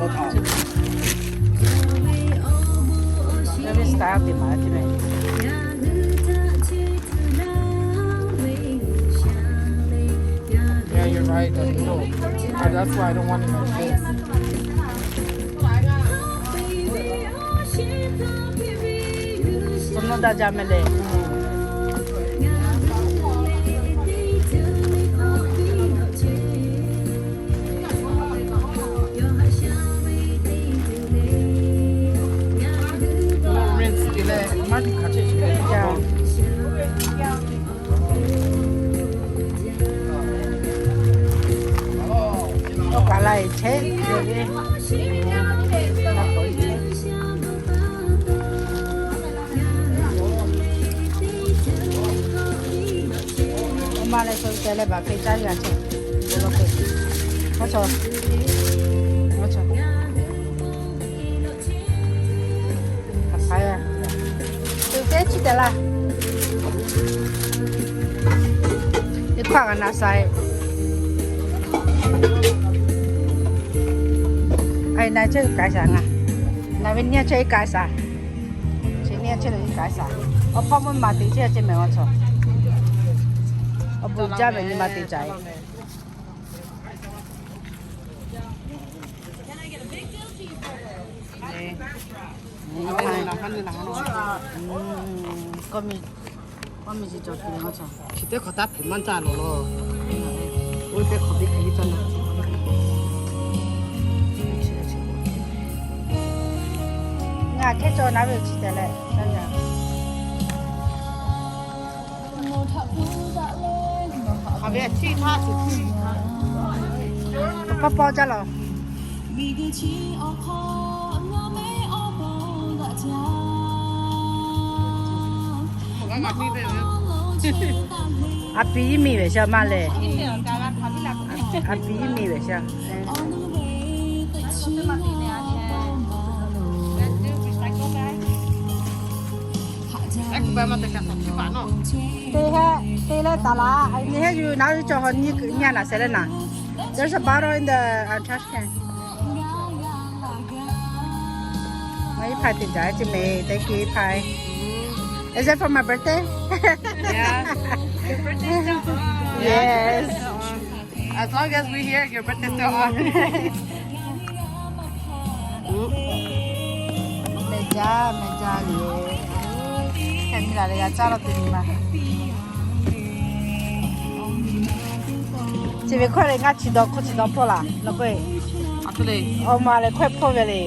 Yawˇ ve style te maˍ la ce mehˍ. Yeah, you're right. That's why I don't want it like this. K'o nawˬ daꞈ jaˇ mehˍ lehˬ. Rinse te leh maˇ te hk'aˬ chehˇ chi lehˬ. Awˬ kaˬ la e chehˇ ve. Awˬ ma leh sho te leh baˬ hk'e caˇ g'a chehˇ. Awˬ cawˬ. Awˬ cawˬ. Kaꞈ hk'a ya. Tuꞈ teˇ chi tehꞈ laˇ. Teˇ hpaˍ g'a na sa e. Aˬ na chehˇ kaꞈ shaˍ ngaˬ. Na ve nyiˇ chehˇ kaꞈ shaˍ. Chi nyiˇ chehˇ le kaꞈ shaˍ. Awˬ hpawˇ mvuhˇ maˬ te chehˇ chehˇ mehˍ awˬ cawˬ. Awˬ bon jaˇ mehˍ nyi ma te caˍ e. K'awˇ miˬ, k'awˇ miˬ shiˍ cawˬ tuˬ ve maˇ cawˬ. Chi teˇ hk'awꞈ taˇ hpehꞈ maˇ caˇ lawˬ lawˬ. Oˇ teˇ hk'awꞈ teˇ hk'awꞈ caˇ na. Ngaˬ hkehˇ cawˬ na ve chi tehꞈ leh. Hk'aˬ ve chi htaˇ chi htaˇ. K'awꞈ pawˇ pawˇ caˇ lawˬ. A piˍ iˉ miˬ ve shaˍ ma lehˬ. A piˍ iˉ miˬ ve shaˍ. Te heh, te leh taˍ laꞈ. Nyi heˉ yuˬ naˉ ve cawˬ hawˬ nyi nyi a naˬ seh leh naˬ. There's a bottle in the uh, trash can. Maˇ iˉ hpaˇ te jaˇ ce mehˍ, thank you iˉ hpaˇ. Is it for my birthday? Yeah. Your birthday still on. Yes. As long as we here, your birthday still on. Mehˍ jaˇ, mehˍ jaˇ le. Hk'e miˬ laˬ leh g'a caˇ lawˬ te miˬ ma. Chi ve hkawˇ leh ngaˇ chi dawˬ hkawˇ chi dawˬ hpawˇ laˬ nawˬ k'o e. Awˬ ma leh hkawˇ hpawˇ ve le.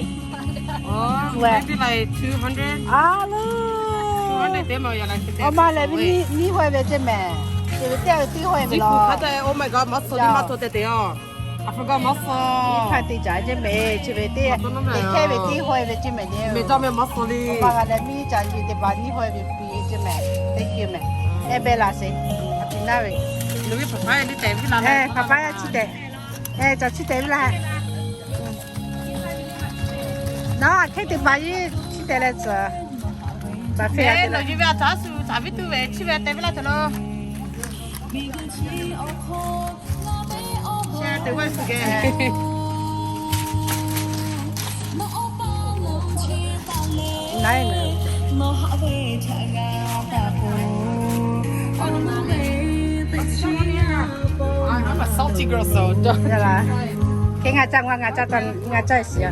Maybe like two hundred. A lo. Awˬ ma leh ve nyiˇ haweh ve ce mehˍ. Chi ve teˇ ve teˇ haweh ve laˬ. Oh my God, maˇ suh, maˇ suh te te a. I forgot maˇ suh. Iˉ hpaˇ te jaˇ ce mehˍ. Chi ve teˇ, teˇ hkehˇ ve teˇ haweh ve ce mehˍ ne. Mehˍ jaˇ mehˍ maˇ suh le. Awˬ ma g'a leh miˇ ca chi teˇ hpaˍ nyiˇ haweh ve piˇ ce mehˍ. Thank you mehˍ. Eh, beˬ laˬ sheˍ. A piˍ naˇ ve. Paˍ paˍ yaˇ chi tehꞈ. Eh, ca chi tehꞈ ve laˇ. Naˉ, hkehˇ teˇ hpaˍ yaˇ chi tehꞈ leh tcuh. Baˬ hpehˇ a te leh. Nawˬ yuˬ ve a caˉ shu caˍ viˉ tuˬ ve chi ve te ve laˇ te lo. Share te ve shu geh. Naˉ, naˉ. I'm a salty girl, so don't. Yaˇ laˇ. Hk'e ngaˬ caˇ, ngaˬ caˇ, ngaˬ caˇ shiˍ a.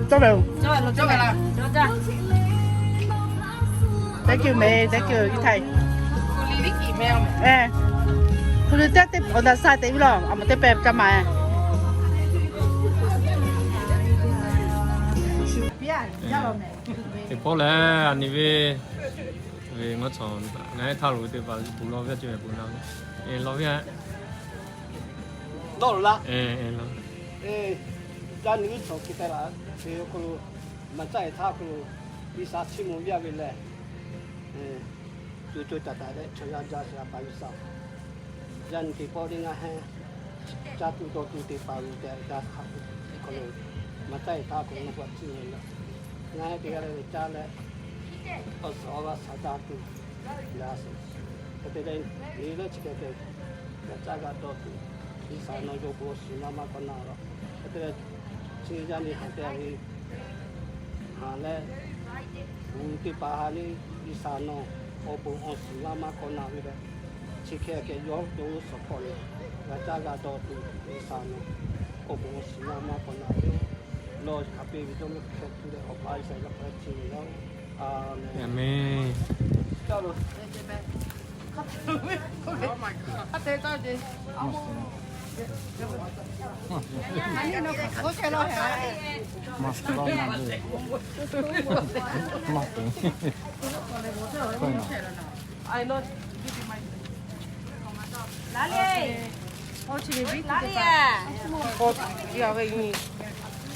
Tawˇ ve. Thank you mehˍ, thank you iˉ htaˇ. Hk'u liˇ teˇ teˇ awˬ daꞈ sa te viˉ lawˬ, a ma teˇ pehˍ caˇ ma e. Teˇ pawˆ lehˬ, a nyi ve, ve ngaˇ chaw, ngaˬ hui htaˇ lo ve teˇ hpaˍ bon lawˬ ve ce ve bon na, law ve, dawˇ laˇ, law, yaˇ nyi ve chaw hk'e te laˇ, ve awˬ hk'aw lo, maˍ caˇ e htaˇ awˬ hk'aw lo, G'uiˬsha chiˇ mvuh yaˇ ve lehˬ, co co taiˍ taiˍ leh chaw yaˇ jaˇ sha pa G'uiˬsha, yaˇ nyi teˇ pawˆ le ngaˬ hui caˇ tuˬ dawˇ tuˬ teˇ hpaˍ lo te g'a hk'aˬ hk'e lo, maˍ caˇ e htaˇ awˬ hk'aw lo nawˬ hui chiˇ mvuh leh, ngaˬ hui teˇ g'aˇ leh ve caˇ leh, awˬ suhˍ awˬ g'aˇ sha caˇ tuˬ, g'a suhˍ, hk'e te leh, nyi leh chi hk'e te, g'a caˇ g'a dawˇ tuˬ, G'uiˬsha nawˬ yawˇ bon awˬ shiˍ maˇ maˇ k'awꞈ na lawˬ. Hk'e te leh, chi yaˇ nyi haꞈ te ve haꞈ leh, gu teˇ hpaˍ ha le, G'uiˬsha nawˬ awˬ bon awˬ shiˍ maˇ maˇ k'awꞈ na ve leh, chi hk'e keh yawˇ to support leh, g'a caˇ g'a dawˇ tuˬ G'uiˬsha nawˬ awˬ bon awˬ shiˍ maˇ maˇ k'awꞈ na ve, lawˬ hk'a peˇ ve dawˇ meuˇ hkeh tuˬ leh awˬ pa G'uiˬsha yaˇ hk'a chi ve yoˬ. Aˍmenˍ.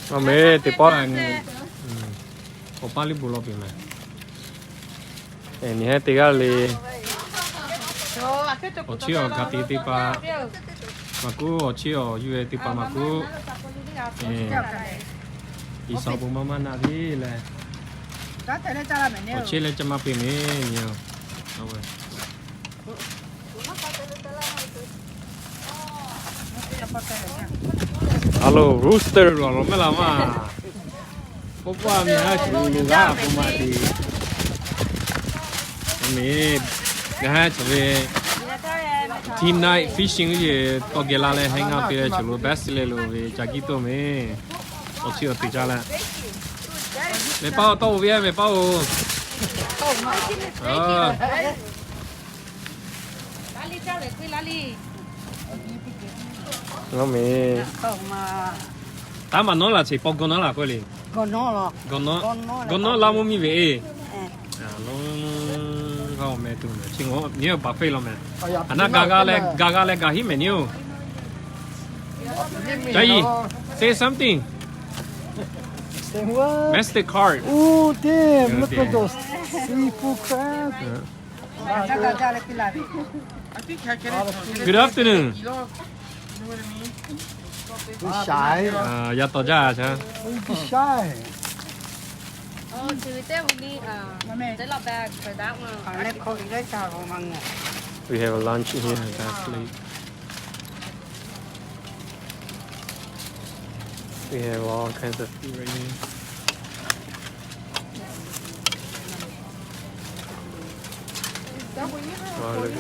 Aˍmenˍ. Teˇ pawˆ, awˬ paˇ liˇ bon lawˬ piˇ mehˍ. Nyi heh teˇ g'aˇ le. Awˬ chiˇ awˬ ka tiꞈ teˇ hpaˍ maˇ k'oˆ, awˬ chiˇ awˬ yuˇ e teˇ hpaˍ maˇ k'oˆ, G'uiˬsha awˬ bon maˇ maˇ na piˇ leh, awˬ chiˇ leh ca maˇ piˇ mehˍ nyi. Hello, rooster lo lo mehˍ laˇ maˇ. K'oˆ paˇ miˬ haˉ shuˍ lo g'aˇ k'o maˇ te. Mehˍ, ngaˬ haˉ chaw ve team night fishing ve tawˇ geh la leh hang out piˇ leh shuˍ lo best leh lo ve ca kiˇ toˇ mehˍ. Awˬ chiˇ awˬ te caˇ leh, mehˍ paˇ-oˬ, tawˇ-oˬ ve mehˍ paˇ-oˬ. Ngaˬ mehˍ, taˇ maˇ nawˉ laˬ chi paw gaw nawˉ laˬ k'oˆ le. Gaw nawˉ, gaw nawˉ laˇ mvuhˇ miˇ ve e. Aˬ, lo, g'a awˬ meh tuˬ meh chi ngaˬ nyi paˍ feˇ law meh. Aˬ, naˆ ga g'a leh ga g'a leh gaˬ hiˉ meh nyi-oˬ. Ca yi, say something. Mastercard. Ooh, damn, look at those seafood crab. Good afternoon. Yaˇ tawˍ jaˇ chaꞈ. We have a lunch here, that's late. We have all kinds of food right here. Wow, look at,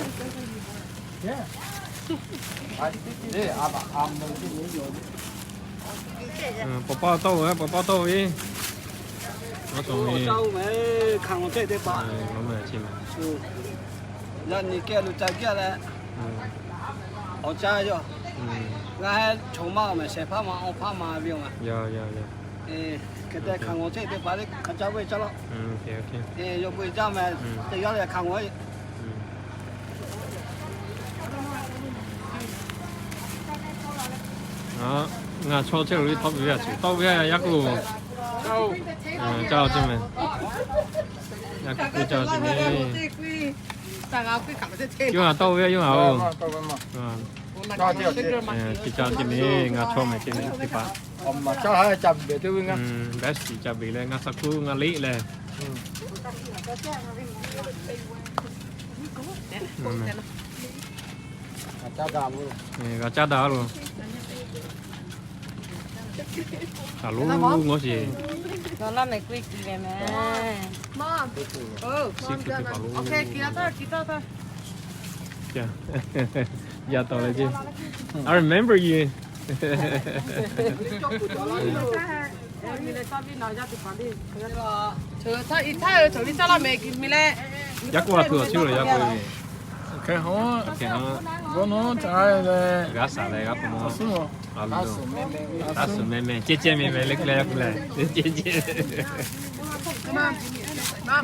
ပပၢ် tawˇ ve, ပပၢ် tawˇ ve. Awˬ caˇ-oˬ meh, hkanˍ awˬ cehˇ teˇ hpaˍ. Yaꞈ nyi kehˬ lo ca gaˇ leh, awˬ caˇ yaˇ. Ngaˬ hui chaw maˇ awˬ meh shehˍ hpaˇ ma awˬ hpaˇ ma ve awˬ meh. Hk'e te hkanˍ awˬ cehˇ teˇ hpaˍ le hk'a caˇ ve caˇ laˇ. Yawˇ hui jaˇ meh, teˇ g'aˇ leh hkanˍ awˬ e. Ngaˬ chaw chehˇ lo le tawˇ ve a, tawˇ ve a yaˇ k'oˆ. Caˇ-oˬ ceh meh. Yaˇ k'oˆ caˇ-oˬ ceh meh. Yawˇ htaꞈ tawˇ ve a, yawˇ htaꞈ-oˬ. Chi caˇ ceh meh, ngaˬ chaw meh ceh meh teˇ hpaˍ. Best ca beˬ leh ngaˬ sha kuˉ ngaˬ leˆ leh. G'a caˇ daꞈ loˬ. Aˬ, loˉ ngawˇ sheˍ. Siˉ kuiˬ teˇ hpaˍ loˬ. Yaˇ tawˍ leh ce. I remember you. Yaˇ k'oˆ a hpu awˬ chi lo yaˇ k'oˆ ve. G'a shaˍ leh g'a hpu mawˇ. Aˉ suhˍ meh meh, ceh ceh meh meh le, k'ai yaˇ k'ai le.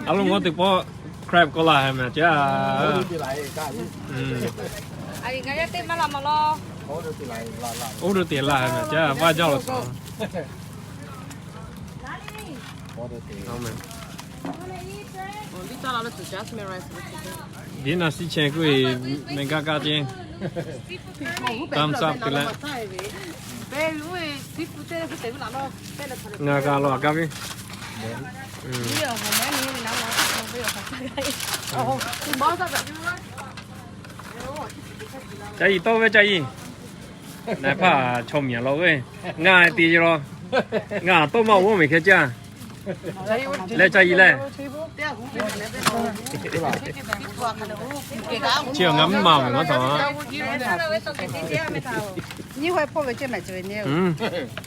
A lo ngaˬ teˇ pawˆ crab k'awꞈ laˬ heh meh caˇ. Oˇ ve teˇ laˬ heh meh caˇ, vaˇ jaˇ lo saˍ. Dina siˉ chehˇ k'oˆ ve, meh gaˇ gaˇ ceˇ. Thumbs up te leh. Ngaˬ g'a law aꞈ gaˇ ve. Ca yi tawˇ ve ca yi. Naˬ hpaˇ chaw miˬ a law ve. Ngaˬ te law. Ngaˬ tawˇ maˇ g'awˇ ve hk'e caˇ. Leh ca yi leh. Chi ngaˬ mvuhˇ ma ve maˇ htaꞈ.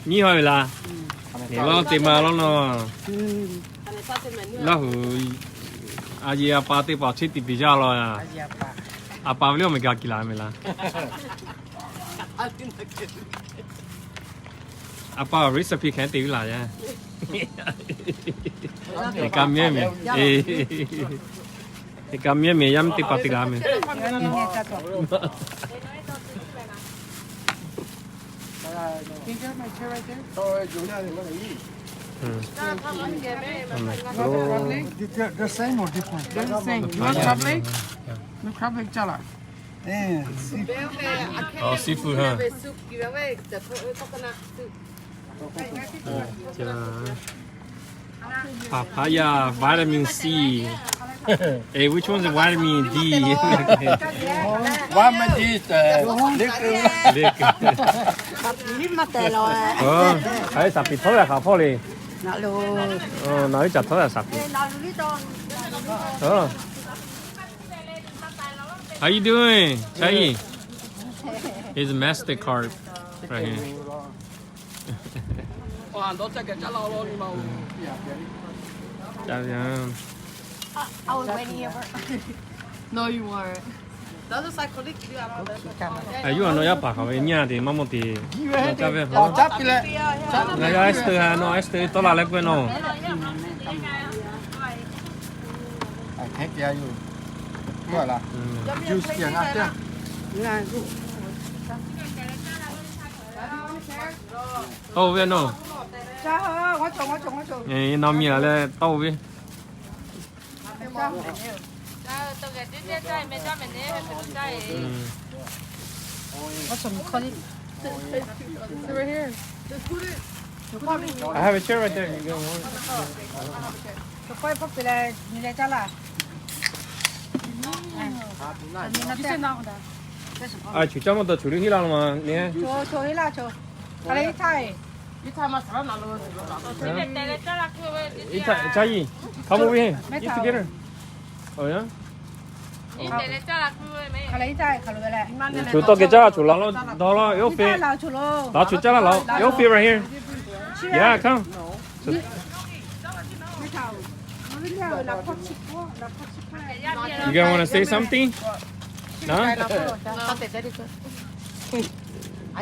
Nyiˇ ha ve laˬ. Neˬ lawˇ te ma lawˇ nawˬ. Laˇ huˍ a yeˬ a pa teˇ hpaˍ chi tiꞈ piˍ jaˇ law. A pa ve lehˬ awˬ meh g'a kiˬ laˬ meh laˬ. A pa recipe hk'e te ve laˬ yaˇ. Teˇ kaꞈ mehˉ meh, teˇ kaꞈ mehˉ meh yaˇ mvuhˇ teˇ hpaˍ te g'a meh. Can you grab my chair right there? The same or different? They're the same. You want crab leg? No crab leg ကြလား။ Seafood, huh? Papaya, vitamin C. Hey, which one's the vitamin D? Vitamin D is the liquor. Liquor. Oh, hk'aˬ hk'e saˍ piˍ htawˇ ve hk'aˬ hpawˇ le. Naˬ hui caˬ htawˇ ve saˍ piˍ. Oh. How you doing, Chai? Here's a Mastercard right here. Ca ve. No, you weren't. Aˬ yuˬ a nawˬ yaˇ paˍ hk'aˬ ve nyi a te maˇ mawˇ te. Ca ve. Ngaˬ yaˇ Esther ha nawˬ Esther tawˇ la leh k'oˆ ve nawˬ. Tawˇ ve nawˬ. Nawˬ miˬ laˬ leh tawˇ ve. I have a chair right there. You go. A, chuˬ caˇ maˇ taw, chuˬ liˇ hiˉ laˇ lo ma le. Caˇ yi, come over here. Eat together. Oh yeah. Chuˬ tawˇ geh caˇ, chuˬ laˬ law dawˇ law, yawˇ feˇ. Laˬ chuˬ caˇ laˇ law, yawˇ feˇ right here. Yeah, come. You guys wanna say something? No?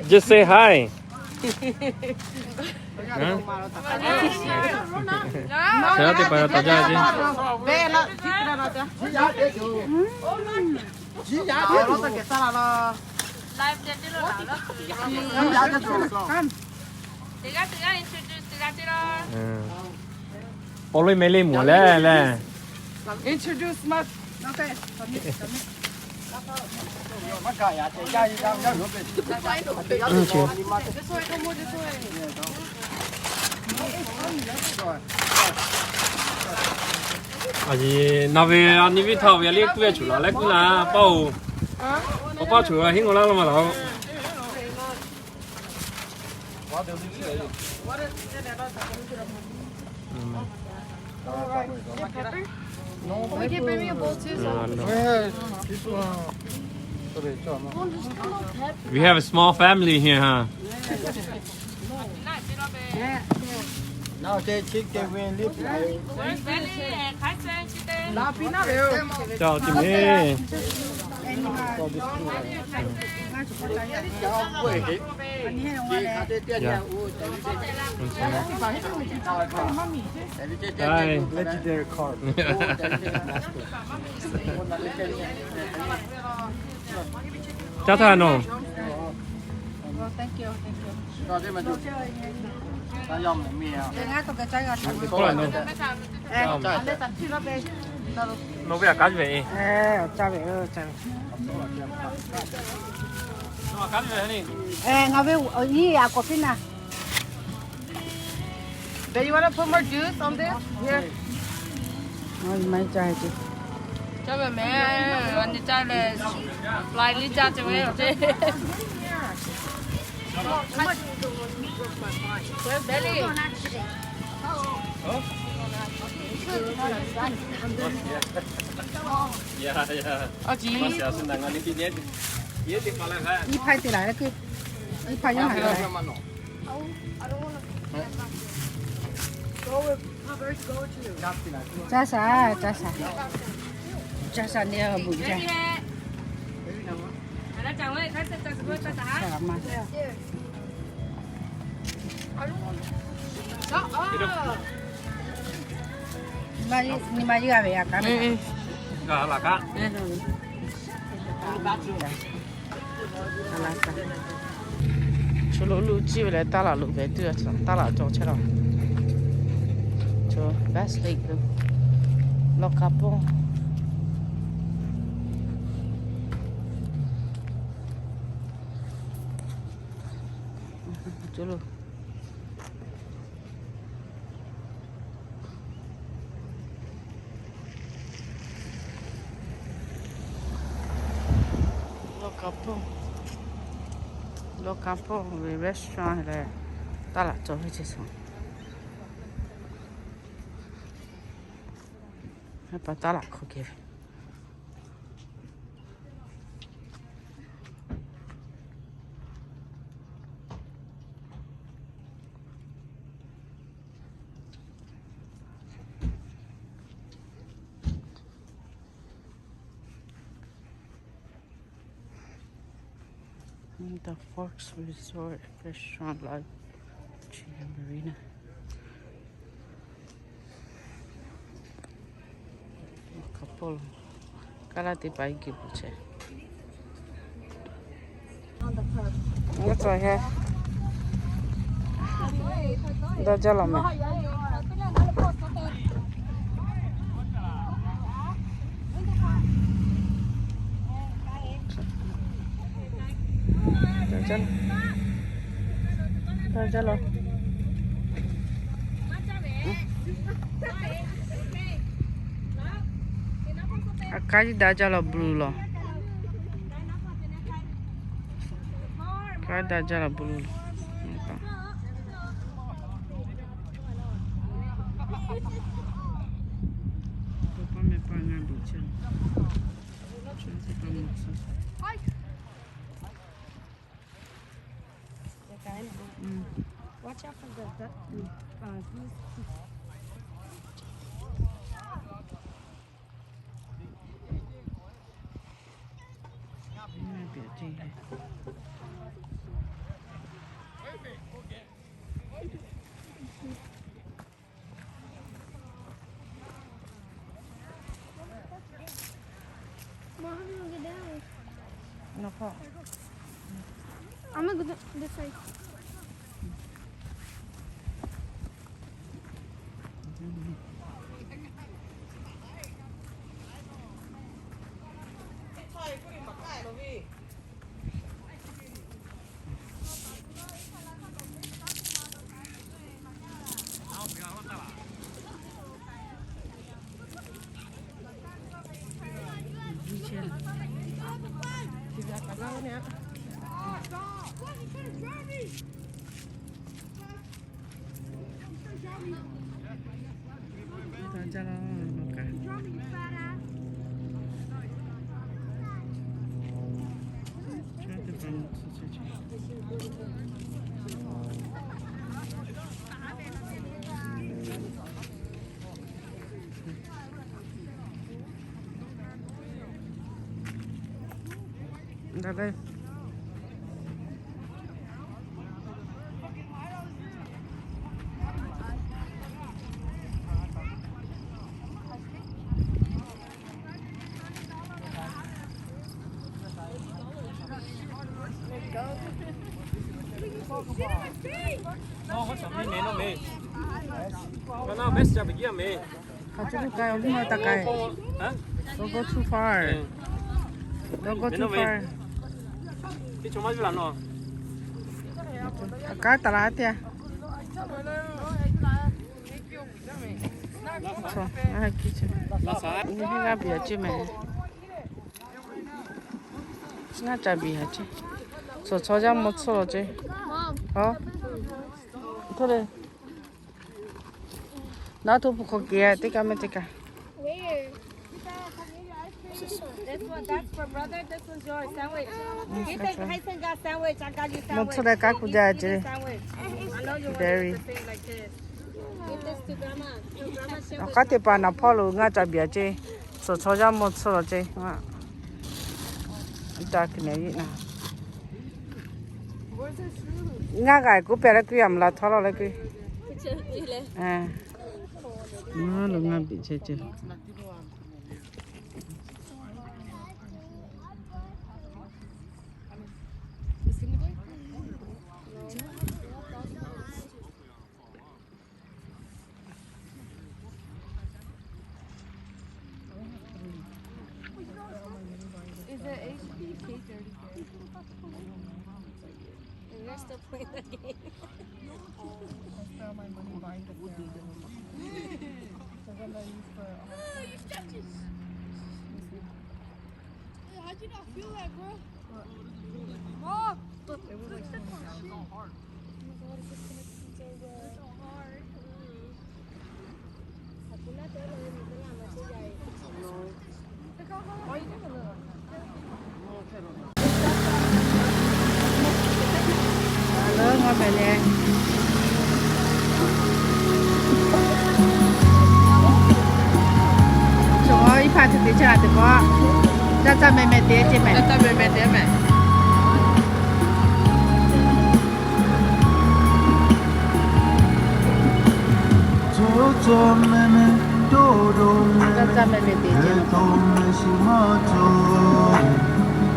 Just say hi. Live teˇ hpaˍ teˇ g'aˇ teˇ g'aˇ introduce teˇ g'aˇ teˇ g'aˇ. Paw lo meh le mawˬ leh leh. Introduce ma. Aˬ, naˬ ve a nyi viˉ htaˇ ve a liˇ k'uˇ ve chuˬ laˬ leh k'uˇ laˬ paˇ-oˬ. Awˬ paˇ chuˬ a hiˉ ngaw laˇ lo ma laˬ-oˬ. We have a small family here, huh? Chào chị Mỹ. Yeah. Legendary carp. Caˇ htaˇ nawˬ. Nawˬ ve aꞈ k'aˉ ve. Nawˬ ve aꞈ k'awꞈ piˇ na. Do you want to put more juice on this? Here. Caˇ ve meh, a nyi caˇ leh, fly liˇ caˇ ce ve. Iˉ hpaˇ te laˬ leh keu, iˉ hpaˇ yaˇ haꞈ la. Caˇ shaˍ, caˇ shaˍ. Caˇ shaˍ, nyi bvuhꞈ jaˇ. Nyi ma yehˇ g'a ve aꞈ kaˉ ve. Chaw lo luˇ ciˇ ve leh taˇ laꞈ loꞈ ve tuˬ, taˇ laꞈ cawˬ chehˇ la. Chaw Bass Lake lo, Lawˬ kaˍ pawˇ. Chaw lo Lawˬ kaˍ pawˇ, Lawˬ kaˍ pawˇ ve restaurant leh taˇ laꞈ cawˬ ve ce shawˍ. Heh pa taˇ laꞈ hk'aw kehˬ ve. The Forks Resort Restaurant Lodge, Marina. Couple. Kaˇ laˇ teˇ hpaˍ iˉ kiˬ bvuhꞈ chehˇ. G'uˇ tcuh heh. Dawˇ jaˇ lawˬ meh. Dawˇ jaˇ lawˬ. Aꞈ kaˉ jiˆ daꞈ jaˇ lawˬ, blue lawˬ. Kaˉ daꞈ jaˇ lawˬ, blue lawˬ. Watch out for the, the, uh, goose. I'm gonna go th-, this way. Dale. Don't go too far. Don't go too far. Aꞈ kaˉ taˍ la teˇ yanˇ. Ngaˇ bvuhꞈ a ceˇ mehˍ. Ngaˇ ca biˬ a ceˇ. Tsuhꞈ chaw yaˇ mvuh tsuhˇ lo ceˇ. Nawˉ hto pui hk'aw kehˬ teˇ kaˇ mehˍ teˇ kaˇ. This one, that's for brother. This one's yours. Sandwich. Ethan, Tyson got sandwich. I got you sandwich. Mvuh tsuhˇ leh kanˉ kuˬ jaˇ ceˇ. Sandwich. I know you want the same like this. Give this to grandma. Your grandma share with. Awˬ k'aˉ teˇ hpaˍ naˍ hpawˇ lo ngaˇ ca biˬ a ceˇ. Tsuhꞈ chaw yaˇ mvuh tsuhˇ lo ceˇ. Ca kuˬ nehˬ yiˆ na. Ngaˇ g'aꞈ kuˉ pehˬ leh kuiˉ a mvuhˬ la htawˇ lawˇ leh kuiˉ. Lo ngaˇ biˬ chehˇ ceˇ. Is it H P K thirty-three? And they're still playing the game. I throw my money behind the camera. They're gonna use the. How'd you not feel that, bro? Mom! It was like so hard. Oh my God, it's just gonna be so good. It's so hard. Ngaˇ mehˍ le. Chaw iˉ hpaˇ te te chehˇ a teꞈ k'o, caˇ caˇ meh meh te ceˇ mehˍ. Caˇ caˇ meh meh te ceˇ.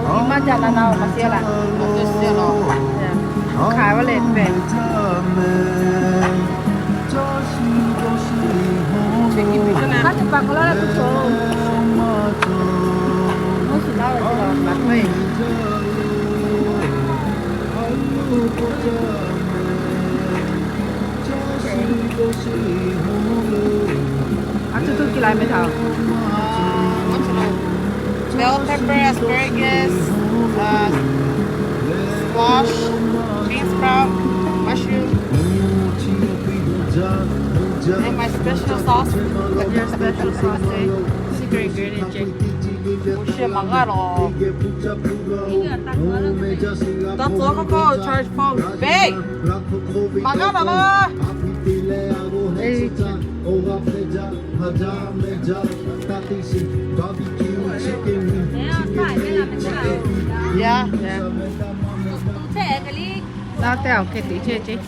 Oˇ ve maˇ ca na na maˇ shiˍ laˇ. Hk'aˬ ve le pehˬ. Hk'aˬ teˇ hpaˍ k'awꞈ laˇ leh tuˬ cawˬ. Mvuhˇ shiˍ laˇ ve ce lawˬ maˍ hk'e. Aˬ htoꞈ htoꞈ kiˇ la meh htaꞈ. Bell pepper, asparagus, uh, squash, bean sprout, mushroom, and my special sauce. Your special sauce, eh? Secret ingredient, Jake. 不是 maˍ g'aˇ lawˬ. Taˇ tcuh k'oˆ k'o charge phone. Babe, maˍ g'aˇ lawˬ lawˬ. Yaˇ. Naˇ teˇ awˬ hk'e teꞈ chehˇ ceˇ.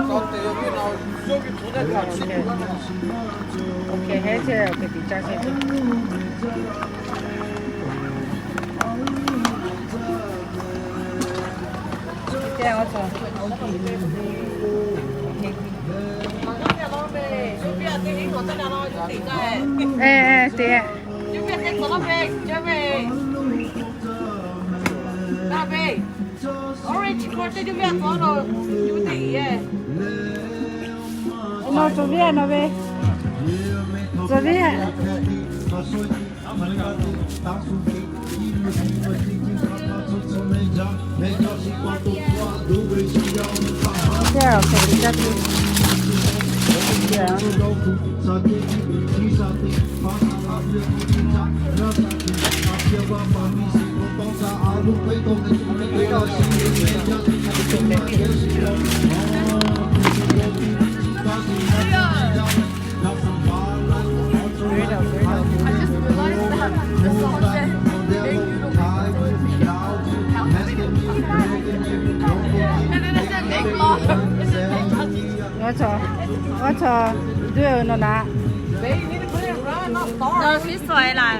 Awˬ hk'e hehˉ chehˇ, awˬ hk'e tiꞈ caˇ chehˇ ceˇ. Teˇ awˬ cawˬ. Eˬ, eˬ, teꞈ. Nawˬ tcuhˍ ve, nawˬ ve. Tcuhˍ ve. Awˬ cawˬ, awˬ cawˬ, duˇ e nawˬ naꞈ. No, this way lah.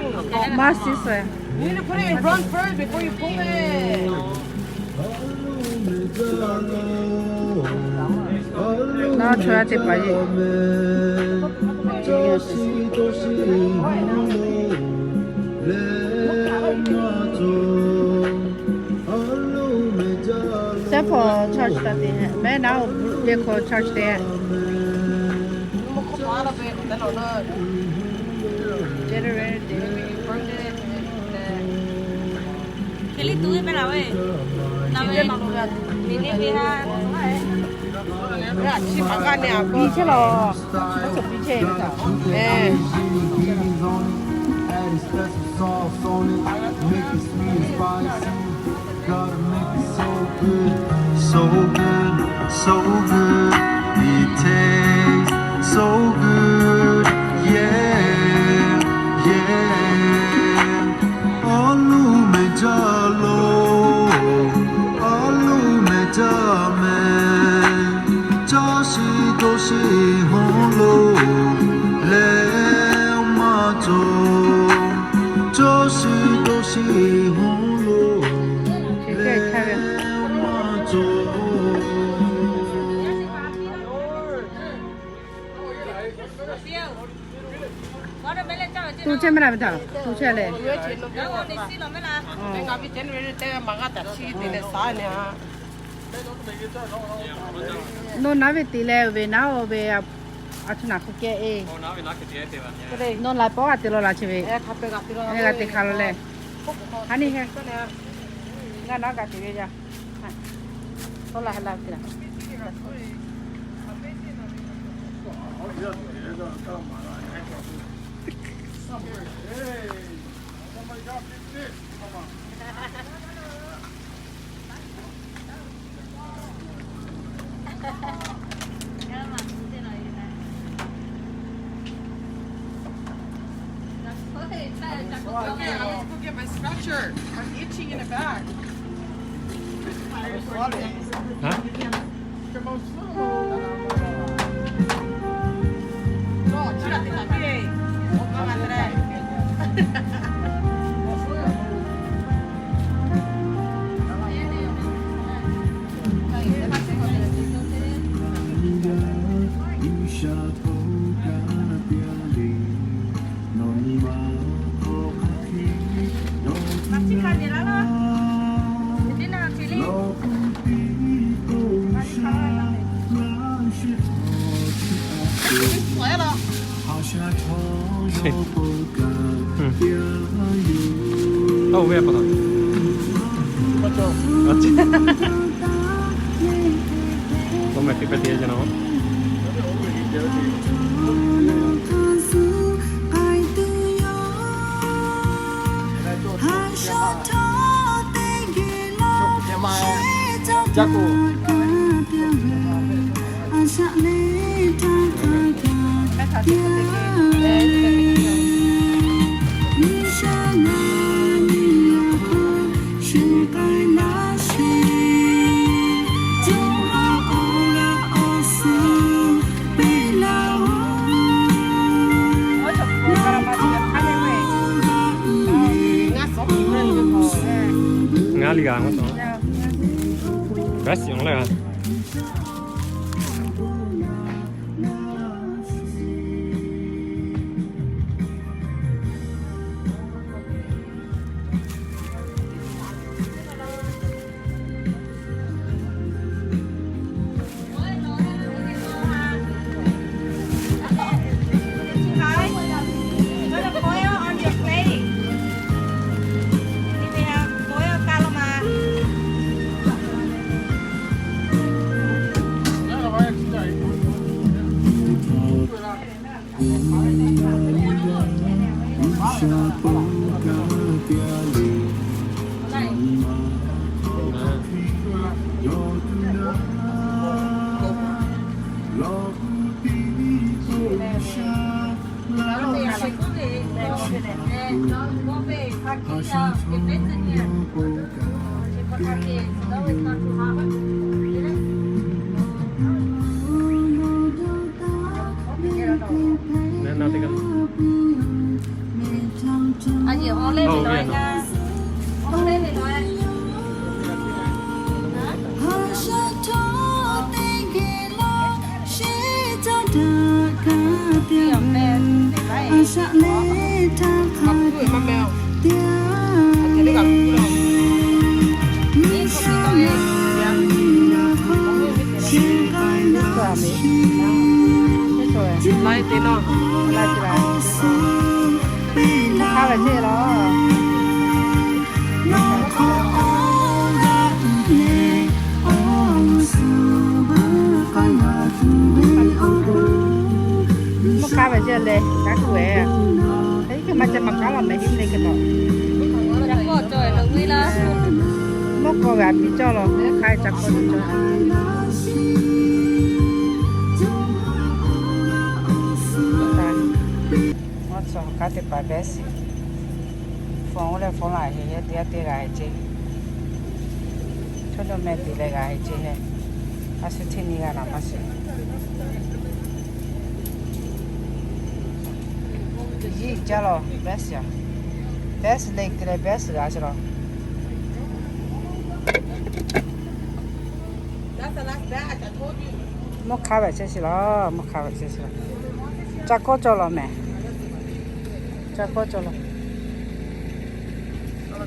Maˇ shiˍ shuˍ. You need to put it in front first before you pull it. Naˇ chaw yaˇ teˇ hpaˍ yeˇ. Saint Paul Church taˍ te mehˉ naˉ, Saint Paul Church te. January te. Hk'e le tuˬ ve mehˆ laˬ ve. Naˬ ve, ni ne ve ha. Chi ma g'a ne a, piˇ chehˇ laˬ. Aˉ chawˬ piˇ chehˇ ve taꞈ. Add his special sauce on it, make it sweet and spicy. Gotta make it so good, so good, so good. It tastes so good, yeah, yeah. Awˬ luˬ meh jaˇ lo, awˬ luˬ meh jaˇ meh, caˇ shiˍ dawˇ shiˍ hawˉ lo, leh maˇ cawˬ, caˇ shiˍ dawˇ shiˍ hawˉ lo, leh maˇ cawˬ. Tu chehˇ mehˆ laˬ ve htaꞈ, tu chehˇ leh. Nawˬ naˉ ve te leh ve naˉ oˬ ve, a chu naˬ hk'e kehˉ e. Nawˬ laiˬ pawˆ g'a te law laˬ chi ve. G'a te hk'a law leh. Ha ni he. Ngaˬ naˉ g'a te ve yaˇ. Tawˇ la ha la te la. Okay, I was go get my scratcher. I'm itching in the back. Hah? Ngaˇ liꞈ g'a maˇ taw. G'a shiˍ awˬ leh g'a. Mvuhˇ hk'aˇ ve ceˇ le, kaꞈ kuˬ ve. Teˇ hkui maˇ ca maˇ k'aˉ la mehˍ hiˉ le kaꞈ taw. Mvuhˇ k'aw ve a piˇ cawˇ la, mvuhˇ hk'aˇ ca k'awˇ cawˇ. Awˬ tcuh kaˉ teˇ hpaˍ best. Hpu oˇ leh hpu laˬ heˍ heˆ teˇ g'aˇ teˇ g'a heˆ ceˇ. Chaw dawˇ meh te leh g'a heˆ ceˇ heˆ. A shu hteˇ nyi g'a naˍ maˇ shiˍ. Yiˇ jaˇ lawˬ best yaˇ. Best le ke leh best g'a chi lawˬ. Mvuhˇ hk'aˇ ve chehˇ shiˍ lawˬ, mvuhˇ hk'aˇ ve chehˇ shiˍ lawˬ. Ca k'awˇ cawˇ lawˬ mehˍ. Ca k'awˇ cawˇ lawˬ.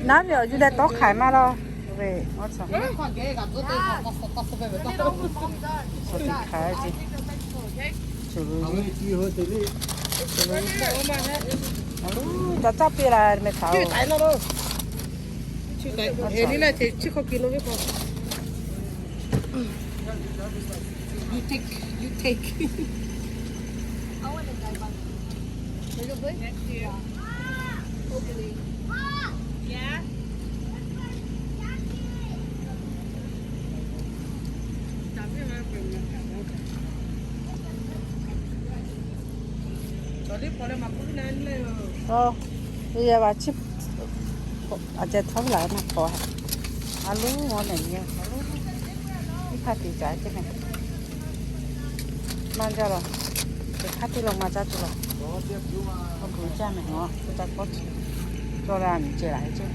Naˉ ve awˬ yuˬ leh tawˇ hk'aiˍ maˇ lawˬ. Ve awˬ tcuh. Hk'aiˍ ceˇ. Ca caˇ piˇ la meh htaꞈ oˬ. You take, you take. Awˬ, yaˇ va chi, a ceh htawˇ laˬ na k'awꞈ. A loˉ maˇ mehˍ yaˇ, a loˉ, iˉ hpaˇ te caˍ ceˇ mehˍ. Maˇ jaˇ lawˬ, teˇ hk'aˇ teˇ lawˬ maˇ caˇ tuˬ lawˬ. Awˬ kuˬ caˇ mehˍ, awˬ ca k'awˇ cawˇ leh a miˍ ceh laˬ ceˇ.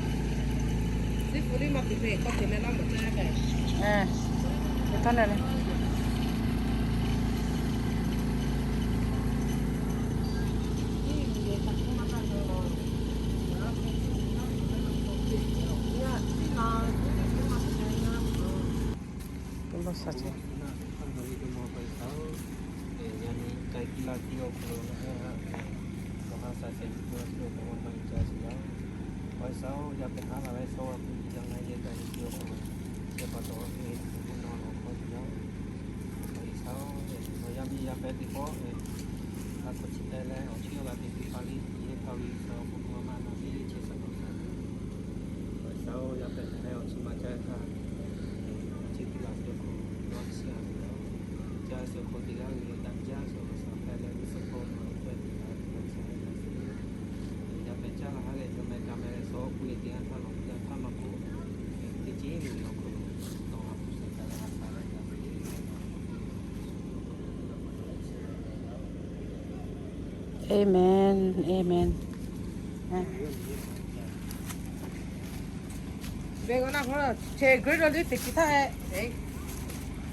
Amen, amen.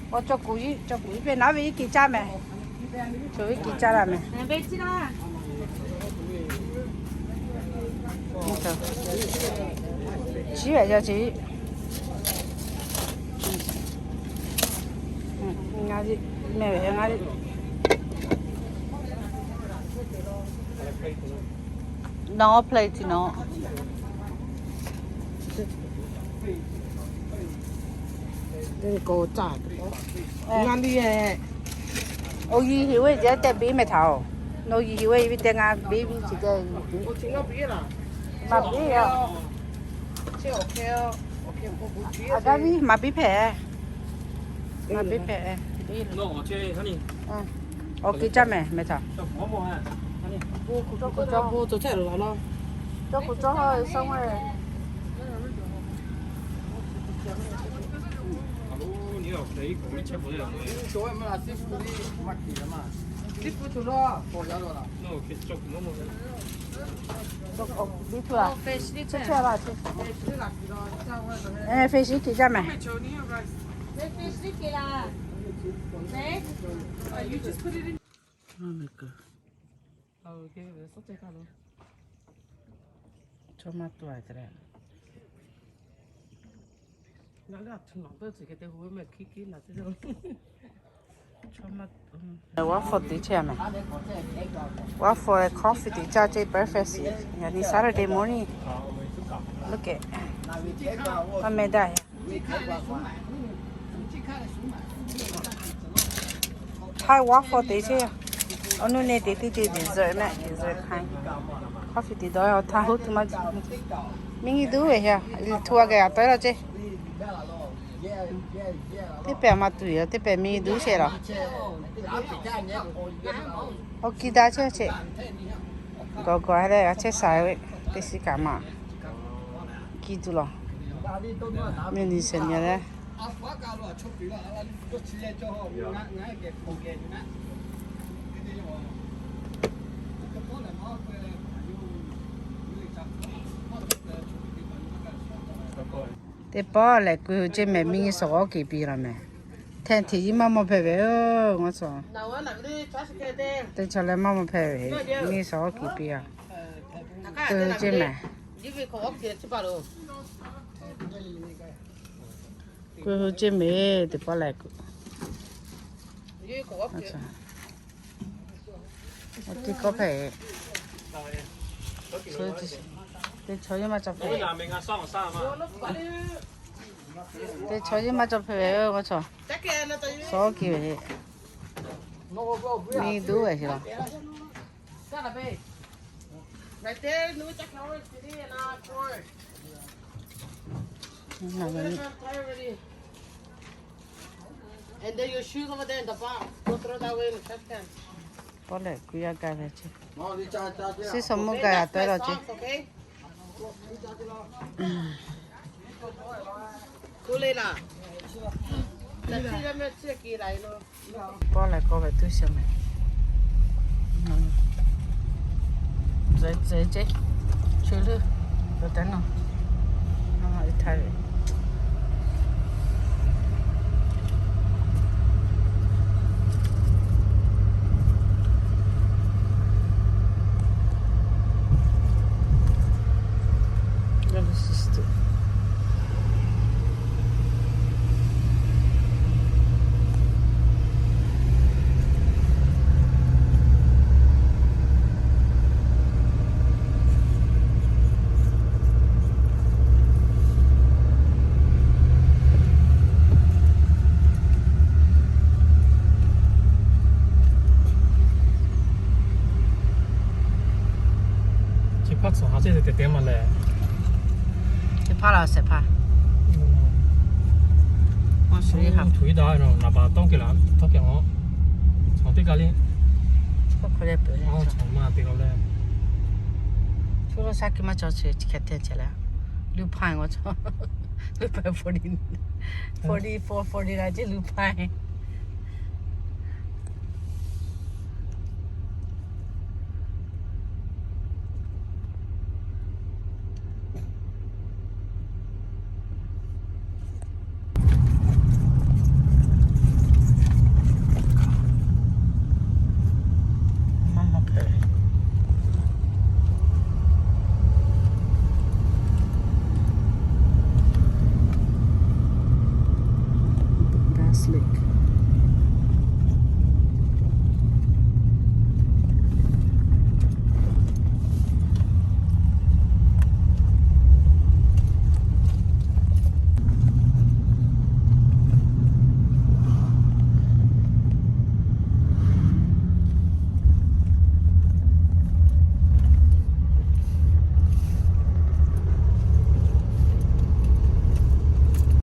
Awˬ, cawˬ kuˬ iˉ, cawˬ kuˬ iˉ ve naˉ ve iˉ ki caˇ mehˍ. Cawˬ ve iˉ ki caˇ la mehˍ. Chi ve yaˇ chi. Ngaˬ zi, mehˍ ve ngaˬ zi. Nawˬ plate nawˬ. Ngaˬ liˇ, awˬ yiˇ hiˍ ve yaˇ tehꞈ biˇ mehˍ htaꞈ oˬ. Nawˬ yiˇ hiˍ ve ve tehꞈ ngaˬ biˇ ve chi tehꞈ. Maˇ biˇ a. A gaˇ viˉ maˇ biˇ hpehꞈ. Maˇ biˇ hpehꞈ. Awˬ ki caˇ mehˍ mehˍ htaꞈ. Cawˬ kuˬ cawˇ ha ve sawˉ maˇ. Fish 一个加吗？ Fish 一个啦。Babe, 我 waffle 提去没？ Waffle 和 coffee 提加这 breakfast 呀，你 Saturday morning。Look at，外面的。Thai waffle 提去，哦，那那提提提 dessert 呢，dessert 看。Coffee 提到要他好 too much。明天都会呀，你拖个呀，对了这。 Teˇ pehˍ maˇ tuˬ yoˬ, teˇ pehˍ miˬ duˉ shehˍ laˬ. Awˬ kiˇ daꞈ chehˇ chehˇ. Gawˬ gawˬ leh g'a chehˇ sha ve teˇ shiˍ kaꞈ maˇ kiˇ tuˬ laˬ. Miˬ niˬ shehˍ nyi leh. Teˇ pawˆ lehˬ, keu hui ceˇ mehˍ, miˬ suhˍ g'awˇ keꞈ piˇ laˬ mehˍ. Hteˇ hteꞈ yiˇ maˇ mawˇ hpehꞈ ve oˬ, ngaˬ suhˍ. Teˇ chaw leh maˇ mawˇ hpehꞈ ve, miˬ suhˍ g'awˇ keꞈ piˇ a. Keu hui ceˇ mehˍ. Keu hui ceˇ mehˍ, teˇ pawˆ lehˬ keu. Teˇ kawˆ hpehꞈ. Teˇ chaw yiˇ maˇ cawˬ hpehꞈ. Teˇ chaw yiˇ maˇ cawˬ hpehꞈ ve, ngaˬ chaw. Suhˍ g'awˇ keꞈ ve. Miˬ duˉ ve laˬ. And then your shoes over there in the back. Go throw that away in the trash can. Pawˆ lehˬ, kuˬ yaˇ gaˇ ve ceˇ. Siˉ suhˍ mvuhˇ gaˇ a tawˆ laˇ ceˇ. Pawˆ lehˬ, kawˇ ve tuˇ shiˍ mehˍ. Tzuhˬ tzuhˬ ceˇ. Chu leuˉ. Lo taˉ nawˬ. Aˬ, iˉ htaˇ ve. Chi hpaˇ tcuhˍ ha ceˇ te te maˇ lehˬ. Chi hpaˇ laˬ shehˍ hpaˇ. Tuˬ iˉ daꞈ naˍ baˬ tawˇ kehˬ laˬ tawˇ kehˬ a. Chaw teˇ g'aˇ le. Chaw maˇ te la leh. Chaw lo shaˉ kiˇ maˇ cawˬ chi hk'e te chehˇ leh. Luˇ hpaˇ ngaˬ chaw. Luˇ hpaˇ forty, forty four, forty la ceˇ luˇ hpaˇ.